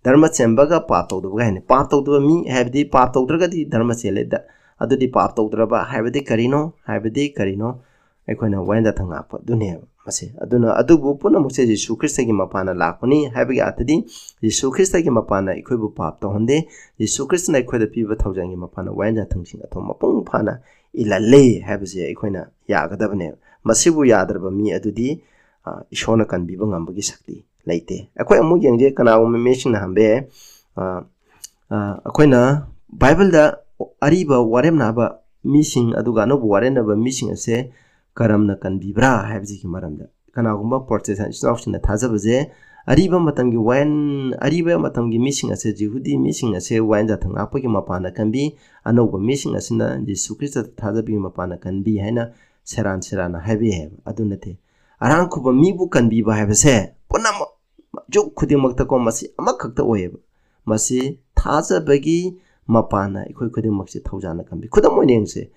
ꯙꯔꯃ ꯆꯦꯟꯕꯒ ꯄꯥꯞ ꯇꯧꯗꯕꯒ ꯍꯥꯏꯅꯤ꯫ ꯄꯥꯞ ꯇꯧꯗꯕ ꯃꯤ ꯍꯥꯏꯕꯗꯤ ꯄꯥꯞ ꯇꯧꯗ꯭ꯔꯒꯗꯤ ꯙꯔꯃ ꯆꯦꯜꯂꯦ꯫ ꯗ-, ꯑꯗꯨꯗꯤ ꯄꯥꯞ ꯇꯧꯗ꯭ꯔꯕ ꯍꯥꯏꯕꯗꯤ ꯀꯔꯤꯅꯣ? ꯍꯥꯏꯕꯗꯤ ꯀꯔꯤꯅꯣ? ꯑꯩꯈꯣꯏꯅ ꯋꯥꯌꯦꯜ ꯌꯥꯊꯪ ꯉꯥꯛꯄ ꯑꯗꯨꯅꯦꯕ ꯃꯁꯤ꯫ ꯑꯗꯨꯅ ꯑꯗꯨꯕꯨ ꯄꯨꯝꯅꯃꯛꯁꯦ ꯖꯤꯁꯨ ꯈ꯭ꯔꯤꯁꯇꯒꯤ ꯃꯄꯥꯟꯅ ꯂꯥꯛꯄꯅꯤ ꯍꯥꯏꯕꯒꯤ ꯑꯥꯔꯊꯗꯤ ꯖꯤꯁꯨ ꯈ꯭ꯔꯤꯁꯇꯒꯤ ꯃꯄꯥꯟꯅ ꯑꯩꯈꯣꯏꯕꯨ ꯄꯥꯞ ꯇꯧꯍꯟꯗꯦ꯫ ꯖꯤꯁꯨ ꯈ꯭ꯔꯤꯁꯇꯅ ꯑꯩꯈꯣꯏꯗ ꯄꯤꯕ ꯊꯧꯖꯥꯜꯒꯤ ꯃꯄꯥꯟꯅ ꯋꯥꯌꯦꯜ ꯌꯥꯊꯪꯁꯤꯡ ꯑꯗꯨ ꯃꯄꯨꯡ ꯐꯥꯅ ꯏꯜꯍꯜꯂꯦ ꯍꯥꯏꯕꯁꯦ ꯑꯩꯈꯣꯏꯅ ꯌꯥꯒꯗꯕꯅꯦꯕ꯫ ꯃꯁꯤꯕꯨ ꯌꯥꯗ꯭ꯔꯕ ꯃꯤ ꯑꯗꯨꯗꯤ, ꯑ, ꯏꯁꯣꯔꯅ ꯀꯟꯕꯤꯕ ꯉꯝꯕꯒꯤ ꯁꯛꯇꯤ ꯂꯩꯇꯦ꯫ ꯑꯩꯈꯣꯏ ꯑꯃꯨꯛ ꯌꯦꯡꯖꯩ, ꯀꯅꯥꯒꯨꯝꯕ ꯃꯤꯁꯤꯡꯅ ꯍꯪꯕ ꯌꯥꯏ, ꯑ, ꯑ, ꯑꯩꯈꯣꯏꯅ ꯕꯥꯏꯕꯜꯗ ꯑꯔꯤꯕ ꯋꯥꯔꯦꯝꯅꯕ ꯃꯤꯁꯤꯡ ꯑꯗꯨꯒ ꯑꯅꯧꯕ ꯋꯥꯔꯦꯝꯅꯕ ꯃꯤꯁꯤꯡ ꯑꯁꯦ ꯀꯔꯝꯅ ꯀꯟꯕꯤꯕ꯭ꯔꯥ ꯍꯥꯏꯕꯁꯤꯒꯤ ꯃꯔꯝꯗ꯫ ꯀꯅꯥꯒꯨꯝꯕ ꯄ꯭ꯔꯣꯇꯦꯁꯇꯦꯟ ꯏꯆꯤꯟ ꯏꯅꯥꯎꯁꯤꯡꯅ ꯊꯥꯖꯕꯁꯦ, ꯑꯔꯤꯕ ꯃꯇꯝꯒꯤ ꯋꯥꯌꯦꯜ, ꯑꯔꯤꯕ ꯃꯇꯝꯒꯤ ꯃꯤꯁꯤꯡ ꯑꯁꯦ, ꯖꯤꯍꯨꯗꯤ ꯃꯤꯁꯤꯡ ꯑꯁꯦ ꯋꯥꯌꯦꯜ ꯌꯥꯊꯪ ꯉꯥꯛꯄꯒꯤ ꯃꯄꯥꯟꯅ ꯀꯟꯕꯤ, ꯑꯅꯧꯕ ꯃꯤꯁꯤꯡ ꯑꯁꯤꯅ ꯖꯤꯁꯨ ꯈ꯭ꯔꯤꯁꯇ ꯊꯥꯖꯕꯒꯤ ꯃꯄꯥꯟꯅ ꯀꯟꯕꯤ ꯍꯥꯏꯅ ꯁꯦꯔꯥꯟ ꯁꯦꯔꯥꯟꯅ ꯍꯥꯏꯕ ꯌꯥꯏꯑꯕ꯫ ꯑꯗꯨ ꯅꯠꯇꯦ꯫ ꯑꯔꯥꯡ ꯈꯨꯕ ꯃꯤꯕꯨ ꯀꯟꯕꯤꯕ ꯍꯥꯏꯕꯁꯦ ꯄꯨꯝꯅꯃꯛ, ꯖꯨꯛ ꯈꯨꯗꯤꯡꯃꯛꯇꯀꯣ, ꯃꯁꯤ ꯑꯃꯈꯛꯇ ꯑꯣꯏꯌꯦꯕ꯫ ꯃꯁꯤ ꯊꯥꯖꯕꯒꯤ ꯃꯄꯥꯟꯅ ꯑꯩꯈꯣꯏ ꯈꯨꯗꯤꯡꯃꯛꯁꯦ ꯊꯧꯖꯥꯜꯅ ꯀꯟꯕꯤ꯫ ꯈꯨꯗꯝ ꯑꯣꯏꯅ ꯌꯦꯡꯁꯦ꯫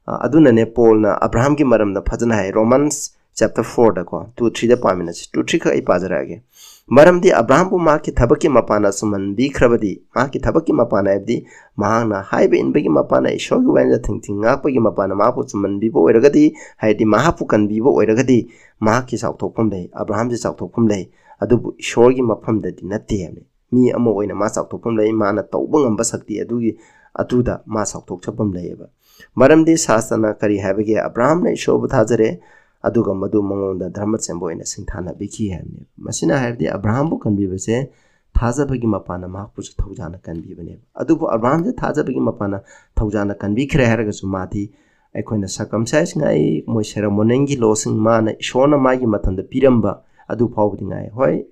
ꯑ, ꯑꯗꯨꯅꯅꯦ ꯄꯣꯜꯅ ꯑꯕ꯭ꯔꯥꯍꯥꯝꯒꯤ ꯃꯔꯝꯗ ꯐꯖꯅ ꯍꯥꯏ꯫ Romans chapter four ꯗꯀꯣ, two three ꯗ ꯄꯥꯃꯤꯟꯅꯁꯤ꯫ Two three ꯈꯛ ꯑꯩ ꯄꯥꯖꯔꯛꯑꯒꯦ꯫ ꯃꯔꯝꯗꯤ ꯑꯕ꯭ꯔꯥꯍꯝꯕꯨ ꯃꯍꯥꯛꯀꯤ ꯊꯕꯛꯀꯤ ꯃꯄꯥꯟꯅ ꯆꯨꯝꯍꯟꯕꯤꯈ꯭ꯔꯕꯗꯤ, ꯃꯍꯥꯛꯀꯤ ꯊꯕꯛꯀꯤ ꯃꯄꯥꯟꯅ ꯍꯥꯏꯕꯗꯤ ꯃꯍꯥꯛꯅ ꯍꯥꯏꯕ ꯏꯟꯕꯒꯤ ꯃꯄꯥꯟꯅ, ꯏꯁꯣꯔꯒꯤ ꯋꯥꯌꯦꯜ ꯌꯥꯊꯪ ꯊꯤꯡ ꯉꯥꯛꯄꯒꯤ ꯃꯄꯥꯟꯅ ꯃꯍꯥꯛꯄꯨ ꯆꯨꯝꯍꯟꯕꯤꯕ ꯑꯣꯏꯔꯒꯗꯤ, ꯍꯥꯏꯗꯤ ꯃꯍꯥꯛꯄꯨ ꯀꯟꯕꯤꯕ ꯑꯣꯏꯔꯒꯗꯤ, ꯃꯍꯥꯛꯀꯤ ꯆꯥꯎꯊꯣꯛꯐꯝ ꯂꯩ, ꯑꯕ꯭ꯔꯥꯍꯝꯁꯤ ꯆꯥꯎꯊꯣꯛꯐꯝ ꯂꯩ꯫ ꯑꯗꯨꯕꯨ ꯏꯁꯣꯔꯒꯤ ꯃꯐꯝꯗꯗꯤ ꯅꯠꯇꯦ ꯍꯥꯏꯕꯅꯤ꯫ ꯃꯤ ꯑꯃ ꯑꯣꯏꯅ ꯃꯥ ꯆꯥꯎꯊꯣꯛꯐꯝ ꯂꯩ, ꯃꯥꯅ ꯇꯧꯕ ꯉꯝꯕ ꯁꯛꯇꯤ ꯑꯗꯨꯒꯤ, ꯑꯗꯨꯗ ꯃꯥ ꯆꯥꯎꯊꯣꯛꯆꯐꯝ ꯂꯩꯌꯦꯕ꯫ ꯃꯔꯝꯗꯤ ꯁꯥꯁꯇ꯭ꯔꯅ ꯀꯔꯤ ꯍꯥꯏꯕꯒꯦ? "ꯑꯕ꯭ꯔꯥꯍꯝꯅ ꯏꯁꯣꯔꯕꯨ ꯊꯥꯖꯔꯦ, ꯑꯗꯨꯒ ꯃꯗꯨ ꯃꯉꯣꯟꯗ ꯙꯔꯃ ꯆꯦꯟꯕ ꯑꯣꯏꯅ ꯁꯤꯡꯊꯥꯅꯕꯤꯈꯤ" ꯍꯥꯏꯕꯅꯦꯕ꯫ ꯃꯁꯤꯅ ꯍꯥꯏꯕꯗꯤ ꯑꯕ꯭ꯔꯥꯍꯝꯕꯨ ꯀꯟꯕꯤꯕꯁꯦ ꯊꯥꯖꯕꯒꯤ ꯃꯄꯥꯟꯅ ꯃꯍꯥꯛꯄꯨꯁꯨ ꯊꯧꯖꯥꯅ ꯀꯟꯕꯤꯕꯅꯦꯕ꯫ ꯑꯗꯨꯕꯨ ꯑꯕ꯭ꯔꯥꯍꯝꯁꯦ ꯊꯥꯖꯕꯒꯤ ꯃꯄꯥꯟꯅ ꯊꯧꯖꯥꯅ ꯀꯟꯕꯤꯈ꯭ꯔꯦ ꯍꯥꯏꯔꯒꯁꯨ ꯃꯥꯗꯤ, ꯑꯩꯈꯣꯏꯅ ꯁꯔꯀꯝꯁꯥꯏꯁ ꯉꯥꯏ, ꯃꯣꯏ ꯁꯦꯔꯃꯣꯅꯤꯌꯦꯜꯒꯤ ꯂꯣꯁꯤꯡ, ꯃꯥꯅ ꯏꯁꯣꯔꯅ ꯃꯥꯒꯤ ꯃꯇꯝꯗ ꯄꯤꯔꯝꯕ ꯑꯗꯨ ꯐꯥꯎꯕꯗꯤ ꯉꯥꯏ꯫ ꯍꯣꯏ,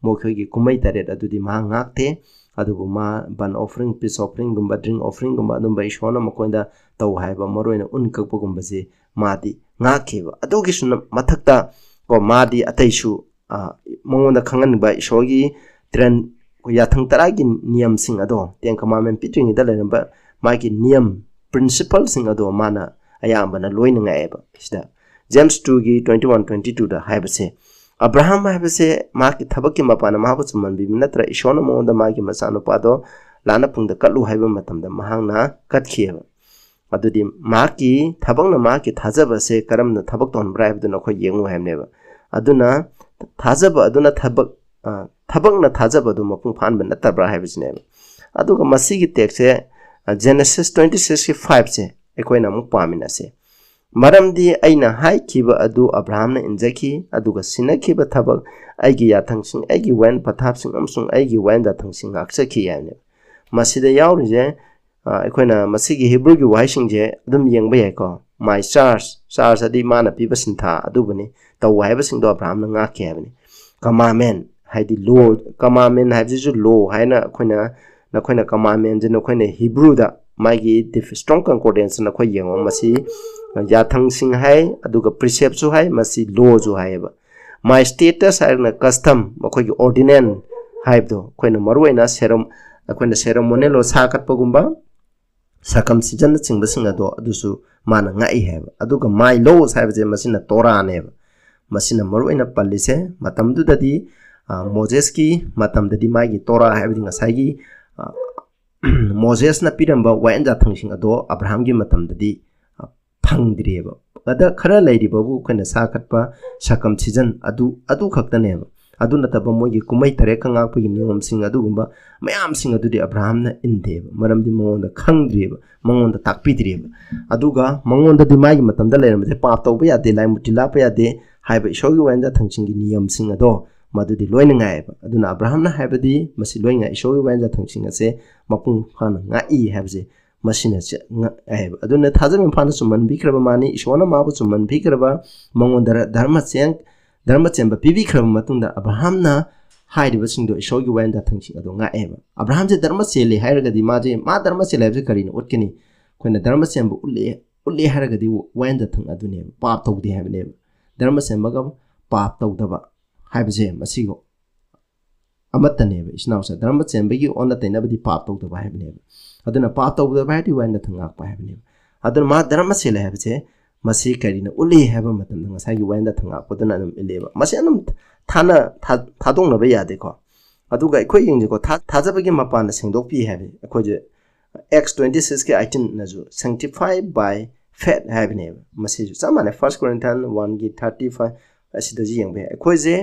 ꯃꯈꯣꯏꯒꯤ ꯀꯨꯝꯍꯩ ꯇꯔꯦꯠ ꯑꯗꯨꯗꯤ ꯃꯍꯥꯛ ꯉꯥꯛꯇꯦ, ꯑꯗꯨꯕꯨ ꯃꯥ burnt offering, peace offeringꯒꯨꯝꯕ, drink offeringꯒꯨꯝꯕ ꯑꯗꯨꯝꯕ ꯏꯁꯣꯔꯅ ꯃꯈꯣꯏꯗ ꯇꯧ ꯍꯥꯏꯕ, ꯃꯔꯨꯑꯣꯏꯅ ꯎꯟ ꯀꯛꯄꯒꯨꯝꯕꯁꯤ ꯃꯥꯗꯤ ꯉꯥꯛꯈꯤꯕ꯫ ꯑꯗꯨꯒꯤꯁꯨ ꯃꯊꯛꯇ ꯀꯣ, ꯃꯥꯗꯤ ꯑꯇꯩꯁꯨ, ꯑ, ꯃꯉꯣꯟꯗ ꯈꯪꯍꯟꯅꯤꯡꯕ ꯏꯁꯣꯔꯒꯤ ꯇ꯭ꯔꯦꯟ, ꯌꯥꯊꯪ ꯇꯔꯥꯒꯤ ꯅꯤꯌꯝꯁꯤꯡ ꯑꯗꯣ, Ten Commandment ꯄꯤꯗ꯭ꯔꯤꯉꯩꯗ ꯂꯩꯔꯝꯕ ꯃꯥꯒꯤ ꯅꯤꯌꯝ, principleꯁꯤꯡ ꯑꯗꯣ ꯃꯥꯅ ꯑꯌꯥꯝꯕꯅ ꯂꯣꯏꯅ ꯉꯥꯛꯑꯦꯕ ꯁꯤꯗ꯫ James twoꯒꯤ twenty one, twenty twoꯗ ꯍꯥꯏꯕꯁꯦ, ꯑꯕ꯭ꯔꯥꯍꯝ ꯍꯥꯏꯕꯁꯦ ꯃꯍꯥꯛꯀꯤ ꯊꯕꯛꯀꯤ ꯃꯄꯥꯟꯅ ꯃꯍꯥꯛꯄꯨ ꯆꯨꯝꯍꯟꯕꯤꯕ ꯅꯠꯇ꯭ꯔ, ꯏꯁꯣꯔꯅ ꯃꯉꯣꯟꯗ ꯃꯥꯒꯤ ꯃꯆꯥꯅꯨꯄꯥꯗꯣ ꯂꯥꯅ ꯄꯨꯡꯗ ꯀꯠꯂꯨ ꯍꯥꯏꯕ ꯃꯇꯝꯗ ꯃꯍꯥꯛꯅ ꯀꯠꯈꯤꯑꯕ꯫ ꯑꯗꯨꯗꯤ ꯃꯍꯥꯛꯀꯤ ꯊꯕꯛꯅ ꯃꯍꯥꯛꯀꯤ ꯊꯥꯖꯕ ꯑꯁꯦ ꯀꯔꯝꯅ ꯊꯕꯛ ꯇꯧꯍꯟꯕ꯭ꯔꯥ ꯍꯥꯏꯕꯗꯨꯅ ꯑꯩꯈꯣꯏ ꯌꯦꯡꯉꯨ ꯍꯥꯏꯕꯅꯦꯕ꯫ ꯑꯗꯨꯅ ꯊꯥꯖꯕ ꯑꯗꯨꯅ ꯊꯕꯛ, ꯑ, ꯊꯕꯛꯅ ꯊꯥꯖꯕ ꯑꯗꯨ ꯃꯄꯨꯡ ꯐꯥꯍꯟꯕ ꯅꯠꯇꯕ꯭ꯔꯥ ꯍꯥꯏꯕꯁꯤꯅꯦꯕ꯫ ꯑꯗꯨꯒ ꯃꯁꯤꯒꯤ ꯇꯦꯛꯁꯁꯦ, ꯑ, Genesis twenty sixꯀꯤ fiveꯁꯦ ꯑꯩꯈꯣꯏꯅ ꯑꯃꯨꯛ ꯄꯥꯃꯤꯟꯅꯁꯦ꯫ "ꯃꯔꯝꯗꯤ ꯑꯩꯅ ꯍꯥꯏꯈꯤꯕ ꯑꯗꯨ ꯑꯕ꯭ꯔꯥꯍꯝꯅ ꯏꯟꯖꯈꯤ, ꯑꯗꯨꯒ ꯁꯤꯟꯅꯈꯤꯕ ꯊꯕꯛ, ꯑꯩꯒꯤ ꯌꯥꯊꯪꯁꯤꯡ, ꯑꯩꯒꯤ ꯋꯥꯌꯦꯜ ꯄꯊꯥꯞꯁꯤꯡ ꯑꯃꯁꯨꯡ ꯑꯩꯒꯤ ꯋꯥꯌꯦꯜ ꯌꯥꯊꯪꯁꯤꯡ ꯉꯥꯛꯆꯈꯤ" ꯍꯥꯏꯕꯅꯦꯕ꯫ ꯃꯁꯤꯗ ꯌꯥꯎꯔꯤꯁꯦ, ꯑ, ꯑꯩꯈꯣꯏꯅ ꯃꯁꯤꯒꯤ ꯍꯤꯕ꯭ꯔꯨꯒꯤ ꯋꯥꯍꯩꯁꯤꯡꯁꯦ ꯑꯗꯨꯝ ꯌꯦꯡꯕ ꯌꯥꯏꯀꯣ꯫ "My charge", charge ꯑꯗꯤ ꯃꯥꯅ ꯄꯤꯕ ꯁꯤꯟꯊꯥ ꯑꯗꯨꯕꯨꯅꯤ, "ꯇꯧ" ꯍꯥꯏꯕꯁꯤꯡꯗꯣ ꯑꯕ꯭ꯔꯥꯍꯝꯅ ꯉꯥꯛꯈꯤ ꯍꯥꯏꯕꯅꯤ꯫ "Commandment" ꯍꯥꯏꯗꯤ law, commandment ꯍꯥꯏꯕꯁꯤꯁꯨ law ꯍꯥꯏꯅ ꯑꯩꯈꯣꯏꯅ, ꯅꯈꯣꯏꯅ commandmentꯁꯦ ꯅꯈꯣꯏꯅ ꯍꯤꯕ꯭ꯔꯨꯗ ꯃꯥꯒꯤ dif-, strong concordanceꯇ ꯅꯈꯣꯏ ꯌꯦꯡꯉꯣ꯫ ꯃꯁꯤ ꯌꯥꯊꯪꯁꯤꯡ ꯍꯥꯏ, ꯑꯗꯨꯒ preceptꯁꯨ ꯍꯥꯏ, ꯃꯁꯤ lawꯁꯨ ꯍꯥꯏꯌꯦꯕ꯫ "My status" ꯍꯥꯏꯔꯒꯅ custom, ꯃꯈꯣꯏꯒꯤ ordinance ꯍꯥꯏꯕꯗꯣ, ꯑꯩꯈꯣꯏꯅ ꯃꯔꯨꯑꯣꯏꯅ ꯁꯦꯔꯝ-, ꯑꯩꯈꯣꯏꯅ ceremonial ꯑꯣꯏ ꯁꯥ ꯀꯠꯄꯒꯨꯝꯕ, circumcisionꯅꯆꯤꯡꯕꯁꯤꯡ ꯑꯗꯣ ꯑꯗꯨꯁꯨ ꯃꯥꯅ ꯉꯥꯛꯏ ꯍꯥꯏꯕ꯫ ꯑꯗꯨꯒ "My laws" ꯍꯥꯏꯕꯁꯦ ꯃꯁꯤꯅ ꯇꯣꯔꯥꯅꯦꯕ꯫ ꯃꯁꯤꯅ ꯃꯔꯨꯑꯣꯏꯅ ꯄꯜꯂꯤꯁꯦ꯫ ꯃꯇꯝꯗꯨꯗꯗꯤ ꯃꯣꯖꯦꯁꯀꯤ ꯃꯇꯝꯗꯗꯤ ꯃꯥꯒꯤ ꯇꯣꯔꯥ ꯍꯥꯏꯕꯗꯤ ꯉꯁꯥꯏꯒꯤ ꯃꯣꯖꯦꯁꯅ ꯄꯤꯔꯝꯕ ꯋꯥꯌꯦꯜ ꯌꯥꯊꯪꯁꯤꯡ ꯑꯗꯣ ꯑꯕ꯭ꯔꯥꯍꯥꯝꯒꯤ ꯃꯇꯝꯗꯗꯤ ꯐꯪꯗ꯭ꯔꯤꯑꯕ꯫ ꯑꯗ ꯈꯔ ꯂꯩꯔꯤꯕꯕꯨ ꯑꯩꯈꯣꯏꯅ ꯁꯥ ꯀꯠꯄ, ꯁꯀꯝꯁꯤꯖꯟ ꯑꯗꯨ ꯑꯗꯨ ꯈꯛꯇꯅꯦꯕ꯫ ꯑꯗꯨ ꯅꯠꯇꯕ ꯃꯣꯏꯒꯤ ꯀꯨꯝꯍꯩ ꯇꯔꯦꯠꯀ ꯉꯥꯛꯄꯒꯤ ꯅꯤꯌꯣꯝꯁꯤꯡ ꯑꯗꯨꯒꯨꯝꯕ ꯃꯌꯥꯝꯁꯤꯡ ꯑꯗꯨꯗꯤ ꯑꯕ꯭ꯔꯥꯍꯥꯝꯅ ꯏꯟꯗꯦꯕ, ꯃꯔꯝꯗꯤ ꯃꯉꯣꯟꯗ ꯈꯪꯗ꯭ꯔꯤꯑꯕ, ꯃꯉꯣꯟꯗ ꯇꯥꯛꯄꯤꯗ꯭ꯔꯤꯑꯕ꯫ ꯑꯗꯨꯒ ꯃꯉꯣꯟꯗꯗꯤ ꯃꯥꯒꯤ ꯃꯇꯝꯗ ꯂꯩꯔꯝꯕꯁꯦ ꯄꯥꯞ ꯇꯧꯕ ꯌꯥꯗꯦ, ꯂꯥꯏ ꯃꯨꯔꯇꯤ ꯂꯥꯠꯄ ꯌꯥꯗꯦ ꯍꯥꯏꯕ ꯏꯁꯣꯔꯒꯤ ꯋꯥꯌꯦꯜ ꯌꯥꯊꯪꯁꯤꯡꯒꯤ ꯅꯤꯌꯝꯁꯤꯡ ꯑꯗꯣ ꯃꯗꯨꯗꯤ ꯂꯣꯏꯅ ꯉꯥꯛꯑꯦꯕ꯫ ꯑꯗꯨꯅ ꯑꯕ꯭ꯔꯥꯍꯥꯝꯅ ꯍꯥꯏꯕꯗꯤ ꯃꯁꯤ ꯂꯣꯏ ꯉꯥꯛꯏ, ꯏꯁꯣꯔꯒꯤ ꯋꯥꯌꯦꯜ ꯌꯥꯊꯪꯁꯤꯡ ꯑꯁꯦ ꯃꯄꯨꯡ ꯐꯥꯅ ꯉꯥꯛꯏ ꯍꯥꯏꯕꯁꯦ ꯃꯁꯤꯅ ꯆ-, ꯉꯥꯛꯑꯦꯕ꯫ ꯑꯗꯨꯅ ꯊꯥꯖꯕ ꯃꯄꯥꯟꯗ ꯆꯨꯝꯍꯟꯕꯤꯈ꯭ꯔꯕ ꯃꯥꯅꯤ, ꯏꯁꯣꯔꯅ ꯃꯥꯕꯨ ꯆꯨꯝꯍꯟꯕꯤꯈ꯭ꯔꯕ, ꯃꯉꯣꯟꯗ ꯙꯔꯃ ꯆꯦꯡ-, ꯙꯔꯃ ꯆꯦꯟꯕ ꯄꯤꯕꯤꯈ꯭ꯔꯕ ꯃꯇꯨꯡꯗ ꯑꯕ꯭ꯔꯥꯍꯥꯝꯅ ꯍꯥꯏꯔꯤꯕꯁꯤꯡꯗꯣ ꯏꯁꯣꯔꯒꯤ ꯋꯥꯌꯦꯜ ꯌꯥꯊꯪꯁꯤꯡ ꯑꯗꯣ ꯉꯥꯛꯑꯦꯕ꯫ ꯑꯕ꯭ꯔꯥꯍꯥꯝꯁꯦ ꯙꯔꯃ ꯆꯦꯜꯂꯤ ꯍꯥꯏꯔꯒꯗꯤ ꯃꯥꯁꯦ, ꯃꯥ ꯙꯔꯃ ꯆꯦꯜꯂꯤ ꯍꯥꯏꯕꯁꯦ ꯀꯔꯤꯅ ꯎꯠꯀꯅꯤ? ꯑꯩꯈꯣꯏꯅ ꯙꯔꯃ ꯆꯦꯟꯕ ꯎꯠꯂꯦ, ꯎꯠꯂꯦ ꯍꯥꯏꯔꯒꯗꯤ ꯋꯥꯌꯦꯜ ꯌꯥꯊꯪ ꯑꯗꯨꯅꯦꯕ, ꯄꯥꯞ ꯇꯧꯗꯦ ꯍꯥꯏꯕꯅꯦꯕ꯫ ꯙꯔꯃ ꯆꯦꯟꯕꯒ ꯄꯥꯞ ꯇꯧꯗꯕ ꯍꯥꯏꯕꯁꯦ ꯃꯁꯤꯒ ꯑꯃꯠꯇꯅꯦꯕ, ꯏꯆꯤꯟ ꯏꯅꯥꯎꯁꯦ꯫ ꯙꯔꯃ ꯆꯦꯟꯕꯒꯤ ꯑꯣꯟꯅ ꯇꯩꯅꯕꯗꯤ ꯄꯥꯞ ꯇꯧꯗꯕ ꯍꯥꯏꯕꯅꯦꯕ꯫ ꯑꯗꯨꯅ ꯄꯥꯞ ꯇꯧꯗꯕ ꯍꯥꯏꯔꯗꯤ ꯋꯥꯌꯦꯜ ꯌꯥꯊꯪ ꯉꯥꯛꯄ ꯍꯥꯏꯕꯅꯦꯕ꯫ ꯑꯗꯨꯅ ꯃꯥ ꯙꯔꯃ ꯆꯦꯜꯂꯦ ꯍꯥꯏꯕꯁꯦ ꯃꯁꯤ ꯀꯔꯤꯅ ꯎꯠꯂꯤ ꯍꯥꯏꯕ ꯃꯇꯝꯗ ꯉꯁꯥꯏꯒꯤ ꯋꯥꯌꯦꯜ ꯌꯥꯊꯪ ꯉꯥꯛꯄꯗꯨꯅ ꯑꯗꯨꯝ ꯎꯠꯂꯦꯕ꯫ ꯃꯁꯤ ꯑꯗꯨꯝ ꯊꯥꯅ-, ꯊꯥ-, ꯊꯥꯗꯣꯛꯅꯕ ꯌꯥꯗꯦꯀꯣ꯫ ꯑꯗꯨꯒ ꯑꯩꯈꯣꯏ ꯌꯦꯡꯁꯤꯀꯣ, ꯊꯥ-, ꯊꯥꯖꯕꯒꯤ ꯃꯄꯥꯟꯅ ꯁꯦꯡꯗꯣꯛꯄꯤ ꯍꯥꯏꯕ ꯑꯩꯈꯣꯏꯁꯦ Acts twenty sixꯀꯤ eighteenꯅꯁꯨ "Sanctified by faith" ꯍꯥꯏꯕꯅꯦꯕ꯫ ꯃꯁꯤꯁꯨ ꯆꯞ ꯃꯥꯟꯅꯩ, First Corinthians oneꯒꯤ thirty five ꯑꯁꯤꯗꯁꯨ ꯌꯦꯡꯕ ꯌꯥꯏ꯫ ꯑꯩꯈꯣꯏꯁꯦ,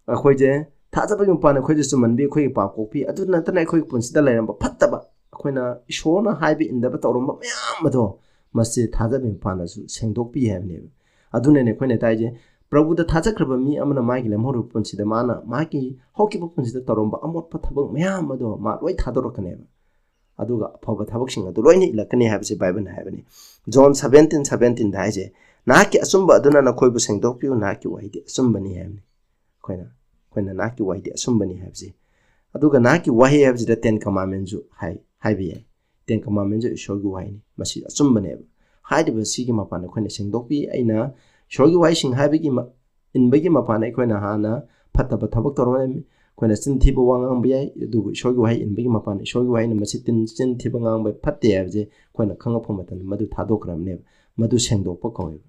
ꯑꯩꯈꯣꯏꯁꯦ ꯊꯥꯖꯕꯒꯤ ꯃꯄꯥꯟꯅ ꯑꯩꯈꯣꯏꯁꯦ ꯆꯨꯝꯍꯟꯕꯤ, ꯑꯩꯈꯣꯏꯒꯤ ꯄꯥꯞ ꯀꯣꯛꯄꯤ, ꯑꯗꯨ ꯅꯠꯇꯅ ꯑꯩꯈꯣꯏꯒꯤ ꯄꯨꯟꯁꯤꯗ ꯂꯩꯔꯝꯕ ꯐꯠꯇꯕ, ꯑꯩꯈꯣꯏꯅ ꯏꯁꯣꯔꯅ ꯍꯥꯏꯕ ꯏꯟꯗꯕ ꯇꯧꯔꯝꯕ ꯃꯌꯥꯝ ꯑꯗꯣ ꯃꯁꯤ ꯊꯥꯖꯕꯒꯤ ꯃꯄꯥꯟꯅꯁꯨ ꯁꯦꯡꯗꯣꯛꯄꯤ ꯍꯥꯏꯕꯅꯦꯕ꯫ ꯑꯗꯨꯅꯅꯦ ꯑꯩꯈꯣꯏꯅ ꯇꯥꯏꯁꯦ, ꯄ꯭ꯔꯚꯨꯗ ꯊꯥꯖꯈ꯭ꯔꯕ ꯃꯤ ꯑꯃꯅ ꯃꯥꯒꯤ ꯂꯦꯝꯍꯧꯔꯤꯕ ꯄꯨꯟꯁꯤꯗ ꯃꯥꯅ ꯃꯥꯒꯤ ꯍꯧꯈꯤꯕ ꯄꯨꯟꯁꯤꯗ ꯇꯧꯔꯝꯕ ꯑꯃꯣꯠꯄ ꯊꯕꯛ ꯃꯌꯥꯝ ꯑꯗꯣ ꯃꯥ ꯂꯣꯏ ꯊꯥꯗꯣꯔꯛꯀꯅꯦꯕ꯫ ꯑꯗꯨꯒ ꯑꯐꯕ ꯊꯕꯛꯁꯤꯡ ꯑꯗꯨ ꯂꯣꯏꯅ ꯏꯜꯂꯛꯀꯅꯤ ꯍꯥꯏꯕꯁꯦ ꯕꯥꯏꯕꯜꯅ ꯍꯥꯏꯕꯅꯤ꯫ ꯖꯣꯟ seventeen seventeenꯗ ꯍꯥꯏꯁꯦ, "ꯅꯍꯥꯛꯀꯤ ꯑꯆꯨꯝꯕ ꯑꯗꯨꯅ ꯅꯈꯣꯏꯕꯨ ꯁꯦꯡꯗꯣꯛꯄꯤꯌꯨ, ꯅꯍꯥꯛꯀꯤ ꯋꯥꯍꯩꯗꯤ ꯑꯆꯨꯝꯕꯅꯤ" ꯍꯥꯏꯕꯅꯤ꯫ ꯑꯩꯈꯣꯏꯅ, ꯑꯩꯈꯣꯏꯅ "ꯅꯍꯥꯛꯀꯤ ꯋꯥꯍꯩꯗꯤ ꯑꯆꯨꯝꯕꯅꯤ" ꯍꯥꯏꯕꯁꯦ꯫ ꯑꯗꯨꯒ ꯅꯍꯥꯛꯀꯤ ꯋꯥꯍꯩ ꯍꯥꯏꯕꯁꯤꯗ Ten Commandmentsꯁꯨ ꯍꯥꯏ, ꯍꯥꯏꯕ ꯌꯥꯏ꯫ Ten Commandmentsꯁꯨ ꯏꯁꯣꯔꯒꯤ ꯋꯥꯍꯩꯅꯤ, ꯃꯁꯤ ꯑꯆꯨꯝꯕꯅꯦꯕ꯫ ꯍꯥꯏꯔꯤꯕ ꯁꯤꯒꯤ ꯃꯄꯥꯟꯗ ꯑꯩꯈꯣꯏꯅ ꯁꯦꯡꯗꯣꯛꯄꯤ꯫ ꯑꯩꯅ ꯏꯁꯣꯔꯒꯤ ꯋꯥꯍꯩꯁꯤꯡ ꯍꯥꯏꯕꯒꯤ ꯃ-, ꯏꯟꯕꯒꯤ ꯃꯄꯥꯟꯗ ꯑꯩꯈꯣꯏꯅ ꯍꯥꯟꯅ ꯐꯠꯇꯕ ꯊꯕꯛ ꯇꯧꯔꯝꯃꯤ꯫ ꯑꯩꯈꯣꯏꯅ ꯆꯤꯟ ꯊꯤꯕ ꯋꯥ ꯉꯥꯡꯕ ꯌꯥꯏ, ꯑꯗꯨꯕꯨ ꯏꯁꯣꯔꯒꯤ ꯋꯥꯍꯩ ꯏꯟꯕꯒꯤ ꯃꯄꯥꯟꯗ ꯏꯁꯣꯔꯒꯤ ꯋꯥꯍꯩꯅ ꯃꯁꯤ ꯇꯤꯟ-, ꯆꯤꯟ ꯊꯤꯕ ꯉꯥꯡꯕ ꯐꯠꯇꯦ ꯍꯥꯏꯕꯁꯦ ꯑꯩꯈꯣꯏꯅ ꯈꯪꯉꯛꯄ ꯃꯇꯝꯗ ꯃꯗꯨ ꯊꯥꯗꯣꯛꯈ꯭ꯔꯕꯅꯦꯕ꯫ ꯃꯗꯨ ꯁꯦꯡꯗꯣꯛꯄ ꯀꯧꯋꯦꯕ꯫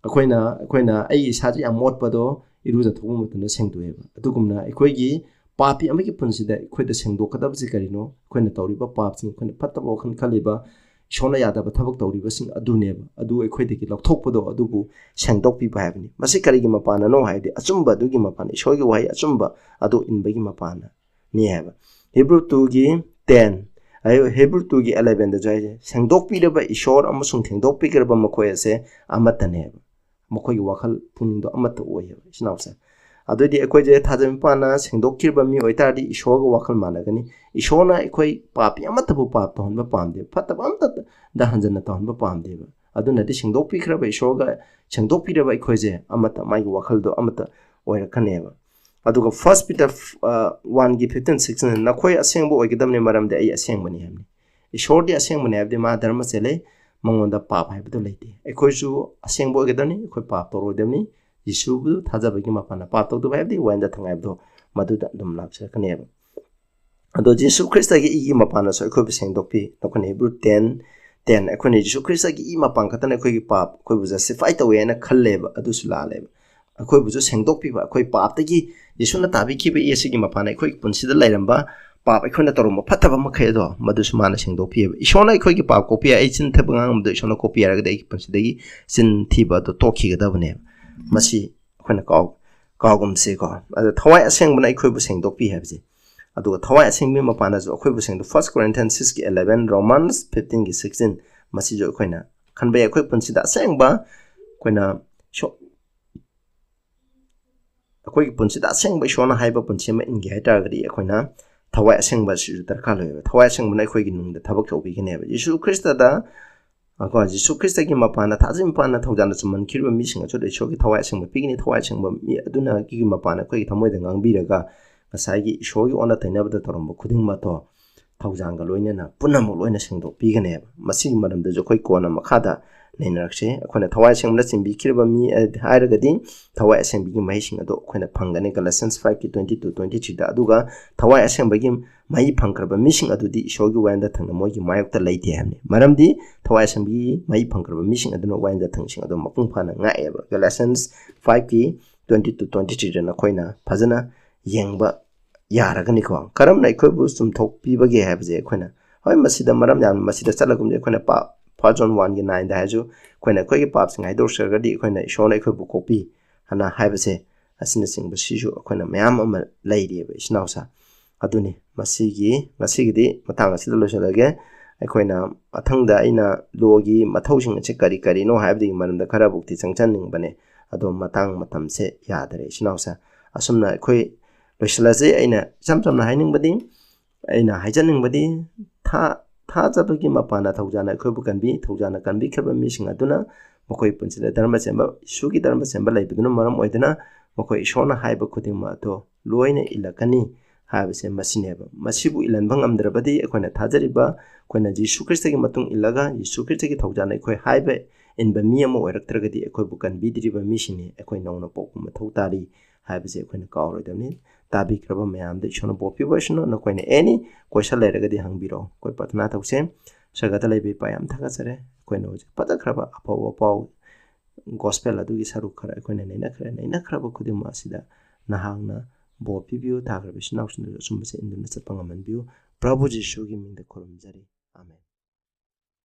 ꯑꯩꯈꯣꯏꯅ, ꯑꯩꯈꯣꯏꯅ ꯑꯩ ꯏꯁꯥꯁꯦ ꯌꯥꯝ ꯃꯣꯠꯄꯗꯣ ꯏꯔꯨꯖꯊꯣꯛꯄ ꯃꯇꯝꯗ ꯁꯦꯡꯗꯣꯛꯑꯦꯕ꯫ ꯑꯗꯨꯒꯨꯝꯅ ꯑꯩꯈꯣꯏꯒꯤ ꯄꯥꯄꯤ ꯑꯃꯒꯤ ꯄꯨꯟꯁꯤꯗ ꯑꯩꯈꯣꯏꯗ ꯁꯦꯡꯗꯣꯛꯀꯗꯕꯁꯤ ꯀꯔꯤꯅꯣ? ꯑꯩꯈꯣꯏꯅ ꯇꯧꯔꯤꯕ ꯄꯥꯞꯁꯤꯡ, ꯑꯩꯈꯣꯏꯅ ꯐꯠꯇꯕ ꯋꯥꯈꯜ ꯈꯜꯂꯤꯕ, ꯏꯁꯣꯔꯅ ꯌꯥꯗꯕ ꯊꯕꯛ ꯇꯧꯔꯤꯕꯁꯤꯡ ꯑꯗꯨꯅꯦꯕ꯫ ꯑꯗꯨ ꯑꯩꯈꯣꯏꯗꯒꯤ ꯂꯧꯊꯣꯛꯄꯗꯣ, ꯑꯗꯨꯕꯨ ꯁꯦꯡꯗꯣꯛꯄꯤꯕ ꯍꯥꯏꯕꯅꯤ꯫ ꯃꯁꯤ ꯀꯔꯤꯒꯤ ꯃꯄꯥꯟꯅꯅꯣ ꯍꯥꯏꯗꯤ, ꯑꯆꯨꯝꯕ ꯑꯗꯨꯒꯤ ꯃꯄꯥꯟ, ꯏꯁꯣꯔꯒꯤ ꯋꯥꯍꯩ ꯑꯆꯨꯝꯕ ꯑꯗꯨ ꯏꯟꯕꯒꯤ ꯃꯄꯥꯟꯅꯅꯤ ꯍꯥꯏꯕ꯫ ꯍꯤꯕ꯭ꯔꯨ ꯇꯨꯒꯤ ꯇꯦꯟ, ꯍꯤꯕ꯭ꯔꯨ ꯇꯨꯒꯤ ꯑꯦꯂꯦꯚꯦꯟꯗꯁꯨ ꯍꯥꯏꯁꯦ, "ꯁꯦꯡꯗꯣꯛꯄꯤꯔꯕ ꯏꯁꯣꯔ ꯑꯃꯁꯨꯡ ꯁꯦꯡꯗꯣꯛꯄꯤꯈ꯭ꯔꯕ ꯃꯈꯣꯏ ꯑꯁꯦ ꯑꯃꯠꯇꯅꯦꯕ"꯫ ꯃꯈꯣꯏꯒꯤ ꯋꯥꯈꯜ ꯄꯨꯛꯅꯤꯡꯗꯣ ꯑꯃꯠꯇ ꯑꯣꯏꯌꯦꯕ, ꯏꯆꯤꯟ ꯏꯅꯥꯎꯁꯦ꯫ ꯑꯗꯨꯑꯣꯏꯗꯤ ꯑꯩꯈꯣꯏꯁꯦ ꯊꯥꯖꯕ ꯃꯄꯥꯟꯅ ꯁꯦꯡꯗꯣꯛꯈꯤꯕ ꯃꯤ ꯑꯣꯏꯇꯥꯔꯗꯤ ꯏꯁꯣꯔꯒ ꯋꯥꯈꯜ ꯃꯥꯟꯅꯒꯅꯤ꯫ ꯏꯁꯣꯔꯅ ꯑꯩꯈꯣꯏ ꯄꯥꯄꯤ ꯑꯃꯠꯇꯕꯨ ꯄꯥꯞ ꯇꯧꯍꯟꯕ ꯄꯥꯝꯗꯦ, ꯐꯠꯇꯕ ꯑꯃꯠꯇꯗ ꯍꯟꯖꯟꯅ ꯇꯧꯍꯟꯕ ꯄꯥꯝꯗꯦꯕ꯫ ꯑꯗꯨꯅꯗꯤ ꯁꯦꯡꯗꯣꯛꯄꯤꯈ꯭ꯔꯕ ꯏꯁꯣꯔꯒ ꯁꯦꯡꯗꯣꯛꯄꯤꯔꯕ ꯑꯩꯈꯣꯏꯁꯦ ꯑꯃꯠꯇ, ꯃꯥꯒꯤ ꯋꯥꯈꯜꯗꯣ ꯑꯃꯠꯇ ꯑꯣꯏꯔꯛꯀꯅꯦꯕ꯫ ꯑꯗꯨꯒ First Peter, ꯑ, one ꯒꯤ fifteen, sixteen, "ꯅꯈꯣꯏ ꯑꯁꯦꯡꯕ ꯑꯣꯏꯒꯗꯕꯅꯤ, ꯃꯔꯝꯗꯤ ꯑꯩ ꯑꯁꯦꯡꯕꯅꯤ" ꯍꯥꯏꯕꯅꯤ꯫ ꯏꯁꯣꯔꯗꯤ ꯑꯁꯦꯡꯕꯅꯤ ꯍꯥꯏꯕꯗꯤ ꯃꯥ ꯙꯔꯃ ꯆꯦꯜꯂꯦ, ꯃꯉꯣꯟꯗ ꯄꯥꯞ ꯍꯥꯏꯕꯗꯨ ꯂꯩꯇꯦ꯫ ꯑꯩꯈꯣꯏꯁꯨ ꯑꯁꯦꯡꯕ ꯑꯣꯏꯒꯗꯕꯅꯤ, ꯑꯩꯈꯣꯏ ꯄꯥꯞ ꯇꯧꯔꯣꯏꯗꯕꯅꯤ꯫ ꯌꯤꯁꯨꯕꯨ ꯊꯥꯖꯕꯒꯤ ꯃꯄꯥꯟꯅ ꯄꯥꯞ ꯇꯧꯗꯕ ꯍꯥꯏꯕꯗꯤ ꯋꯥꯌꯦꯜꯗ ꯊꯪꯉꯥꯏꯕꯗꯣ ꯃꯗꯨꯗ ꯑꯗꯨꯝ ꯂꯥꯛꯆꯔꯛꯀꯅꯦꯕ꯫ ꯑꯗꯣ ꯖꯤꯁꯨ ꯈ꯭ꯔꯤꯁꯇꯒꯤ ꯏꯒꯤ ꯃꯄꯥꯟꯅꯁꯨ ꯑꯩꯈꯣꯏꯕꯨ ꯁꯦꯡꯗꯣꯛꯄꯤ꯫ ꯑꯩꯈꯣꯏꯅ ꯍꯤꯕ꯭ꯔꯨ ꯇꯦꯟ ꯇꯦꯟ, ꯑꯩꯈꯣꯏꯅ ꯖꯤꯁꯨ ꯈ꯭ꯔꯤꯁꯇꯒꯤ ꯏ ꯃꯄꯥꯟ ꯈꯛꯇꯅ ꯑꯩꯈꯣꯏꯒꯤ ꯄꯥꯞ ꯑꯩꯈꯣꯏꯕꯨ ꯖꯁꯇꯤꯐꯥꯏ ꯇꯧꯋꯦ ꯍꯥꯏꯅ ꯈꯜꯂꯦꯕ, ꯑꯗꯨꯁꯨ ꯂꯥꯜꯂꯦꯕ꯫ ꯑꯩꯈꯣꯏꯕꯨꯁꯨ ꯁꯦꯡꯗꯣꯛꯄꯤꯕ, ꯑꯩꯈꯣꯏ ꯄꯥꯞꯇꯒꯤ ꯖꯤꯁꯨꯅ ꯇꯥꯕꯤꯈꯤꯕ ꯏ ꯑꯁꯤꯒꯤ ꯃꯄꯥꯟꯅ ꯑꯩꯈꯣꯏꯒꯤ ꯄꯨꯟꯁꯤꯗ ꯂꯩꯔꯝꯕ ꯄꯥꯞ, ꯑꯩꯈꯣꯏꯅ ꯇꯧꯔꯝꯕ ꯐꯠꯇꯕ ꯃꯈꯩ ꯑꯗꯣ ꯃꯗꯨꯁꯨ ꯃꯥꯅ ꯁꯦꯡꯗꯣꯛꯄꯤꯑꯕ꯫ ꯏꯁꯣꯔꯅ ꯑꯩꯈꯣꯏꯒꯤ ꯄꯥꯞ ꯀꯣꯛꯄꯤ ꯌꯥꯏ, ꯑꯩ ꯆꯤꯟ ꯊꯤꯕ ꯉꯥꯡꯕꯗꯣ ꯏꯁꯣꯔꯅ ꯀꯣꯛꯄꯤ ꯌꯥꯔꯒꯗꯤ ꯑꯩꯒꯤ ꯄꯨꯟꯁꯤꯗꯒꯤ ꯆꯤꯟ ꯊꯤꯕ ꯑꯗꯣ ꯇꯣꯛꯈꯤꯒꯗꯕꯅꯦꯕ꯫ ꯃꯁꯤ ꯑꯩꯈꯣꯏꯅ ꯀꯥꯎ-, ꯀꯥꯎꯒꯨꯝꯁꯦꯀꯣ꯫ ꯑꯗꯣ ꯊꯋꯥꯏ ꯑꯁꯦꯡꯕꯅ ꯑꯩꯈꯣꯏꯕꯨ ꯁꯦꯡꯗꯣꯛꯄꯤ ꯍꯥꯏꯕꯁꯦ꯫ ꯑꯗꯨꯒ ꯊꯋꯥꯏ ꯑꯁꯦꯡꯕꯒꯤ ꯃꯄꯥꯟꯗꯁꯨ ꯑꯩꯈꯣꯏꯕꯨ ꯁꯦꯡꯗꯣꯛ-, First Corinthians six ꯀꯤ eleven, Romans fifteen ꯒꯤ sixteen, ꯃꯁꯤꯁꯨ ꯑꯩꯈꯣꯏꯅ ꯈꯟꯕ ꯌꯥꯏ꯫ ꯑꯩꯈꯣꯏ ꯄꯨꯟꯁꯤꯗ ꯑꯁꯦꯡꯕ ꯑꯩꯈꯣꯏꯅ ꯁꯣ-, ꯑꯩꯈꯣꯏꯒꯤ ꯄꯨꯟꯁꯤꯗ ꯑꯁꯦꯡꯕ ꯏꯁꯣꯔꯅ ꯍꯥꯏꯕ ꯄꯨꯟꯁꯤ ꯑꯃ ꯏꯟꯒꯦ ꯍꯥꯏ ꯇꯥꯔꯒꯗꯤ ꯑꯩꯈꯣꯏꯅ ꯊꯋꯥꯏ ꯑꯁꯦꯡꯕ ꯑꯁꯤꯁꯨ ꯗꯔꯀꯥꯔ ꯂꯩꯌꯦꯕ꯫ ꯊꯋꯥꯏ ꯑꯁꯦꯡꯕꯅ ꯑꯩꯈꯣꯏꯒꯤ ꯅꯨꯡꯗ ꯊꯕꯛ ꯇꯧꯕꯤꯒꯅꯦꯕ꯫ ꯌꯤꯁꯨ ꯈ꯭ꯔꯤꯁꯇꯗ, ꯀꯣ, ꯌꯤꯁꯨ ꯈ꯭ꯔꯤꯁꯇꯒꯤ ꯃꯄꯥꯟꯗ, ꯊꯥꯖꯕ ꯃꯄꯥꯟꯗ ꯊꯧꯖꯥꯜꯅ ꯆꯨꯝꯍꯟꯈꯤꯕ ꯃꯤꯁꯤꯡ ꯑꯗꯨꯗ ꯏꯁꯣꯔꯒꯤ ꯊꯋꯥꯏ ꯑꯁꯦꯡꯕ ꯄꯤꯒꯅꯤ꯫ ꯊꯋꯥꯏ ꯑꯁꯦꯡꯕ ꯃꯤ ꯑꯗꯨꯅꯒꯤ ꯃꯄꯥꯟꯗ ꯑꯩꯈꯣꯏꯒꯤ ꯊꯃꯣꯏꯗ ꯉꯥꯡꯕꯤꯔꯒ ꯉꯁꯥꯏꯒꯤ ꯏꯁꯣꯔꯒꯤ ꯑꯣꯟꯅ ꯇꯩꯅꯕꯗ ꯇꯧꯔꯝꯕ ꯈꯨꯗꯤꯡꯃꯛꯇꯣ ꯊꯧꯖꯥꯜꯒ ꯂꯣꯏꯅꯅ ꯄꯨꯝꯅꯃꯛ ꯂꯣꯏꯅ ꯁꯦꯡꯗꯣꯛꯄꯤꯒꯅꯦꯕ꯫ ꯃꯁꯤꯒꯤ ꯃꯔꯝꯗꯁꯨ ꯑꯩꯈꯣꯏ ꯀꯣꯟꯅ ꯃꯈꯥꯗ ꯅꯩꯅꯔꯛꯁꯤ꯫ ꯑꯩꯈꯣꯏꯅ ꯊꯋꯥꯏ ꯑꯁꯦꯡꯕꯅ ꯆꯤꯡꯕꯤꯈꯤꯕ ꯃꯤ ꯍꯥꯏꯔꯒꯗꯤ ꯊꯋꯥꯏ ꯑꯁꯦꯡꯕꯒꯤ ꯃꯍꯩꯁꯤꯡ ꯑꯗꯣ ꯑꯩꯈꯣꯏꯅ ꯐꯪꯒꯅꯤ, Galatians five ꯀꯤ twenty two, twenty three ꯗ꯫ ꯑꯗꯨꯒ ꯊꯋꯥꯏ ꯑꯁꯦꯡꯕꯒꯤ ꯃꯍꯩ ꯐꯪꯈ꯭ꯔꯕ ꯃꯤꯁꯤꯡ ꯑꯗꯨꯗꯤ ꯏꯁꯣꯔꯒꯤ ꯋꯥꯌꯦꯜꯗ ꯊꯪꯅ ꯃꯣꯏꯒꯤ ꯃꯥꯌꯣꯛꯇ ꯂꯩꯇꯦ ꯍꯥꯏꯕꯅꯤ꯫ ꯃꯔꯝꯗꯤ ꯊꯋꯥꯏ ꯑꯁꯦꯡꯕꯒꯤ ꯃꯍꯩ ꯐꯪꯈ꯭ꯔꯕ ꯃꯤꯁꯤꯡ ꯑꯗꯨꯅ ꯋꯥꯌꯦꯜꯗ ꯊꯪꯁꯤꯡ ꯑꯗꯨ ꯃꯄꯨꯡ ꯐꯥꯅ ꯉꯥꯛꯑꯦꯕ꯫ Galatians five ꯀꯤ twenty to twenty three ꯗ ꯅꯈꯣꯏꯅ ꯐꯖꯅ ꯌꯦꯡꯕ ꯌꯥꯔꯒꯅꯤꯀꯣ꯫ ꯀꯔꯝꯅ ꯑꯩꯈꯣꯏꯕꯨ ꯆꯨꯝꯊꯣꯛꯄꯤꯕꯒꯦ ꯍꯥꯏꯕꯁꯦ ꯑꯩꯈꯣꯏꯅ, ꯍꯣꯏ, ꯃꯁꯤꯗ ꯃꯔꯝ ꯌꯥꯝꯅ, ꯃꯁꯤꯗ ꯆꯠꯂꯒꯨꯝꯁꯦ꯫ ꯑꯩꯈꯣꯏꯅ ꯄꯥ-, First John one ꯒꯤ nine ꯗ ꯍꯥꯏꯔꯁꯨ, ꯑꯩꯈꯣꯏꯅ ꯑꯩꯈꯣꯏꯒꯤ ꯄꯥꯞꯁꯤꯡ ꯍꯥꯏꯗꯣꯛꯆꯔꯒꯗꯤ ꯑꯩꯈꯣꯏꯅ ꯏꯁꯣꯔꯅ ꯑꯩꯈꯣꯏꯕꯨ ꯀꯣꯛꯄꯤ ꯍꯥꯏꯅ ꯍꯥꯏꯕꯁꯦ, ꯑꯁꯤꯅꯆꯤꯡꯕꯁꯤꯁꯨ ꯑꯩꯈꯣꯏꯅ ꯃꯌꯥꯝ ꯑꯃ ꯂꯩꯔꯤꯑꯕ, ꯏꯆꯤꯟ ꯏꯅꯥꯎꯁꯥ꯫ ꯑꯗꯨꯅꯤ, ꯃꯁꯤꯒꯤ, ꯉꯁꯤꯒꯤꯗꯤ ꯃꯇꯥꯡ ꯑꯁꯤꯗ ꯂꯣꯏꯁꯤꯜꯂꯒꯦ꯫ ꯑꯩꯈꯣꯏꯅ ꯃꯊꯪꯗ ꯑꯩꯅ ꯂꯣꯒꯤ ꯃꯊꯧꯁꯤꯡ ꯑꯁꯤ ꯀꯔꯤ ꯀꯔꯤꯅꯣ ꯍꯥꯏꯕꯗꯨꯒꯤ ꯃꯔꯝꯗ ꯈꯔꯕꯨꯛꯇꯤ ꯆꯪꯁꯟꯅꯤꯡꯕꯅꯦ, ꯑꯗꯣ ꯃꯇꯥꯡ ꯃꯇꯝꯁꯦ ꯌꯥꯗꯔꯦ, ꯏꯆꯤꯟ ꯏꯅꯥꯎꯁꯥ꯫ ꯑꯁꯨꯝꯅ ꯑꯩꯈꯣꯏ ꯂꯣꯏꯁꯤꯜꯂꯁꯤ꯫ ꯑꯩꯅ ꯏꯆꯝ ꯆꯝꯅ ꯍꯥꯏꯅꯤꯡꯕꯗꯤ, ꯑꯩꯅ ꯍꯥꯏꯖꯅꯤꯡꯕꯗꯤ, ꯊꯥ-, ꯊꯥꯖꯕꯒꯤ ꯃꯄꯥꯟꯅ ꯊꯧꯖꯥꯅ ꯑꯩꯈꯣꯏꯕꯨ ꯀꯟꯕꯤ, ꯊꯧꯖꯥꯅ ꯀꯟꯕꯤꯈ꯭ꯔꯕ ꯃꯤꯁꯤꯡ ꯑꯗꯨꯅ ꯃꯈꯣꯏ ꯄꯨꯟꯁꯤꯗ ꯙꯔꯃ ꯆꯦꯟꯕ, ꯏꯁꯨꯒꯤ ꯙꯔꯃ ꯆꯦꯟꯕ ꯂꯩꯕꯗꯨꯅ ꯃꯔꯝ ꯑꯣꯏꯗꯨꯅ ꯃꯈꯣꯏ ꯏꯁꯣꯔꯅ ꯍꯥꯏꯕ ꯈꯨꯗꯤꯡꯃꯛ ꯑꯗꯨ ꯂꯣꯏꯅ ꯏꯜꯂꯛꯀꯅꯤ ꯍꯥꯏꯕꯁꯦ ꯃꯁꯤꯅꯦꯕ꯫ ꯃꯁꯤꯕꯨ ꯏꯜꯍꯟꯕ ꯉꯝꯗ꯭ꯔꯕꯗꯤ, ꯑꯩꯈꯣꯏꯅ ꯊꯥꯖꯔꯤꯕ, ꯑꯩꯈꯣꯏꯅ ꯖꯤꯁꯨ ꯈ꯭ꯔꯤꯁꯇꯒꯤ ꯃꯇꯨꯡ ꯏꯜꯂꯒ ꯖꯤꯁꯨ ꯈ꯭ꯔꯤꯁꯇꯒꯤ ꯊꯧꯖꯥꯅ ꯑꯩꯈꯣꯏ ꯍꯥꯏꯕ ꯏꯟꯕ ꯃꯤ ꯑꯃ ꯑꯣꯏꯔꯛꯇ꯭ꯔꯒꯗꯤ, ꯑꯩꯈꯣꯏꯕꯨ ꯀꯟꯕꯤꯗ꯭ꯔꯤꯕ ꯃꯤꯁꯤꯡꯅꯤ꯫ ꯑꯩꯈꯣꯏ ꯅꯧꯅ ꯄꯣꯛꯄ ꯃꯊꯧ ꯇꯥꯔꯤ ꯍꯥꯏꯕꯁꯦ ꯑꯩꯈꯣꯏꯅ ꯀꯥꯎꯔꯣꯏꯗꯕꯅꯤ꯫ ꯇꯥꯕꯤꯈ꯭ꯔꯕ ꯃꯌꯥꯝꯗ ꯏꯁꯣꯔꯅ ꯕꯣꯔ ꯄꯤꯕ ꯑꯣꯏꯁꯅꯨ꯫ ꯅꯈꯣꯏꯅ any question ꯂꯩꯔꯒꯗꯤ ꯍꯪꯕꯤꯔꯛꯑꯣ꯫ ꯑꯩꯈꯣꯏ ꯄ꯭ꯔꯊꯅꯥ ꯇꯧꯁꯦ꯫ ꯁꯔꯒꯗ ꯂꯩꯕ ꯏꯄꯥ, ꯌꯥꯝ ꯊꯥꯒꯠꯆꯔꯦ꯫ ꯑꯩꯈꯣꯏꯅ ꯍꯧꯖꯤꯛ ꯐꯖꯈ꯭ꯔꯕ ꯑꯐꯕ ꯄꯥꯎ, gospel ꯑꯗꯨꯒꯤ ꯁꯔꯨꯛ ꯈꯔ ꯑꯩꯈꯣꯏꯅ ꯅꯩꯅꯈ꯭ꯔꯦ꯫ ꯅꯩꯅꯈ꯭ꯔꯕ ꯈꯨꯗꯤꯡꯃꯛ ꯑꯁꯤꯗ ꯅꯍꯥꯛꯅ ꯕꯣꯔ ꯄꯤꯕꯤꯌꯨ꯫ ꯊꯥꯈ꯭ꯔꯕ ꯏꯆꯤꯟ ꯏꯅꯥꯎꯁꯤꯡꯗꯨꯁꯨ ꯑꯆꯨꯝꯕꯁꯦ ꯏꯟꯗꯨꯅ ꯆꯠꯄ ꯉꯝꯍꯟꯕꯤꯌꯨ꯫ ꯄ꯭ꯔꯚꯨ ꯖꯤꯁꯨꯒꯤ ꯃꯤꯡꯗ ꯈꯨꯔꯨꯝꯖꯔꯤ꯫ ꯑꯥꯃꯦꯟ꯫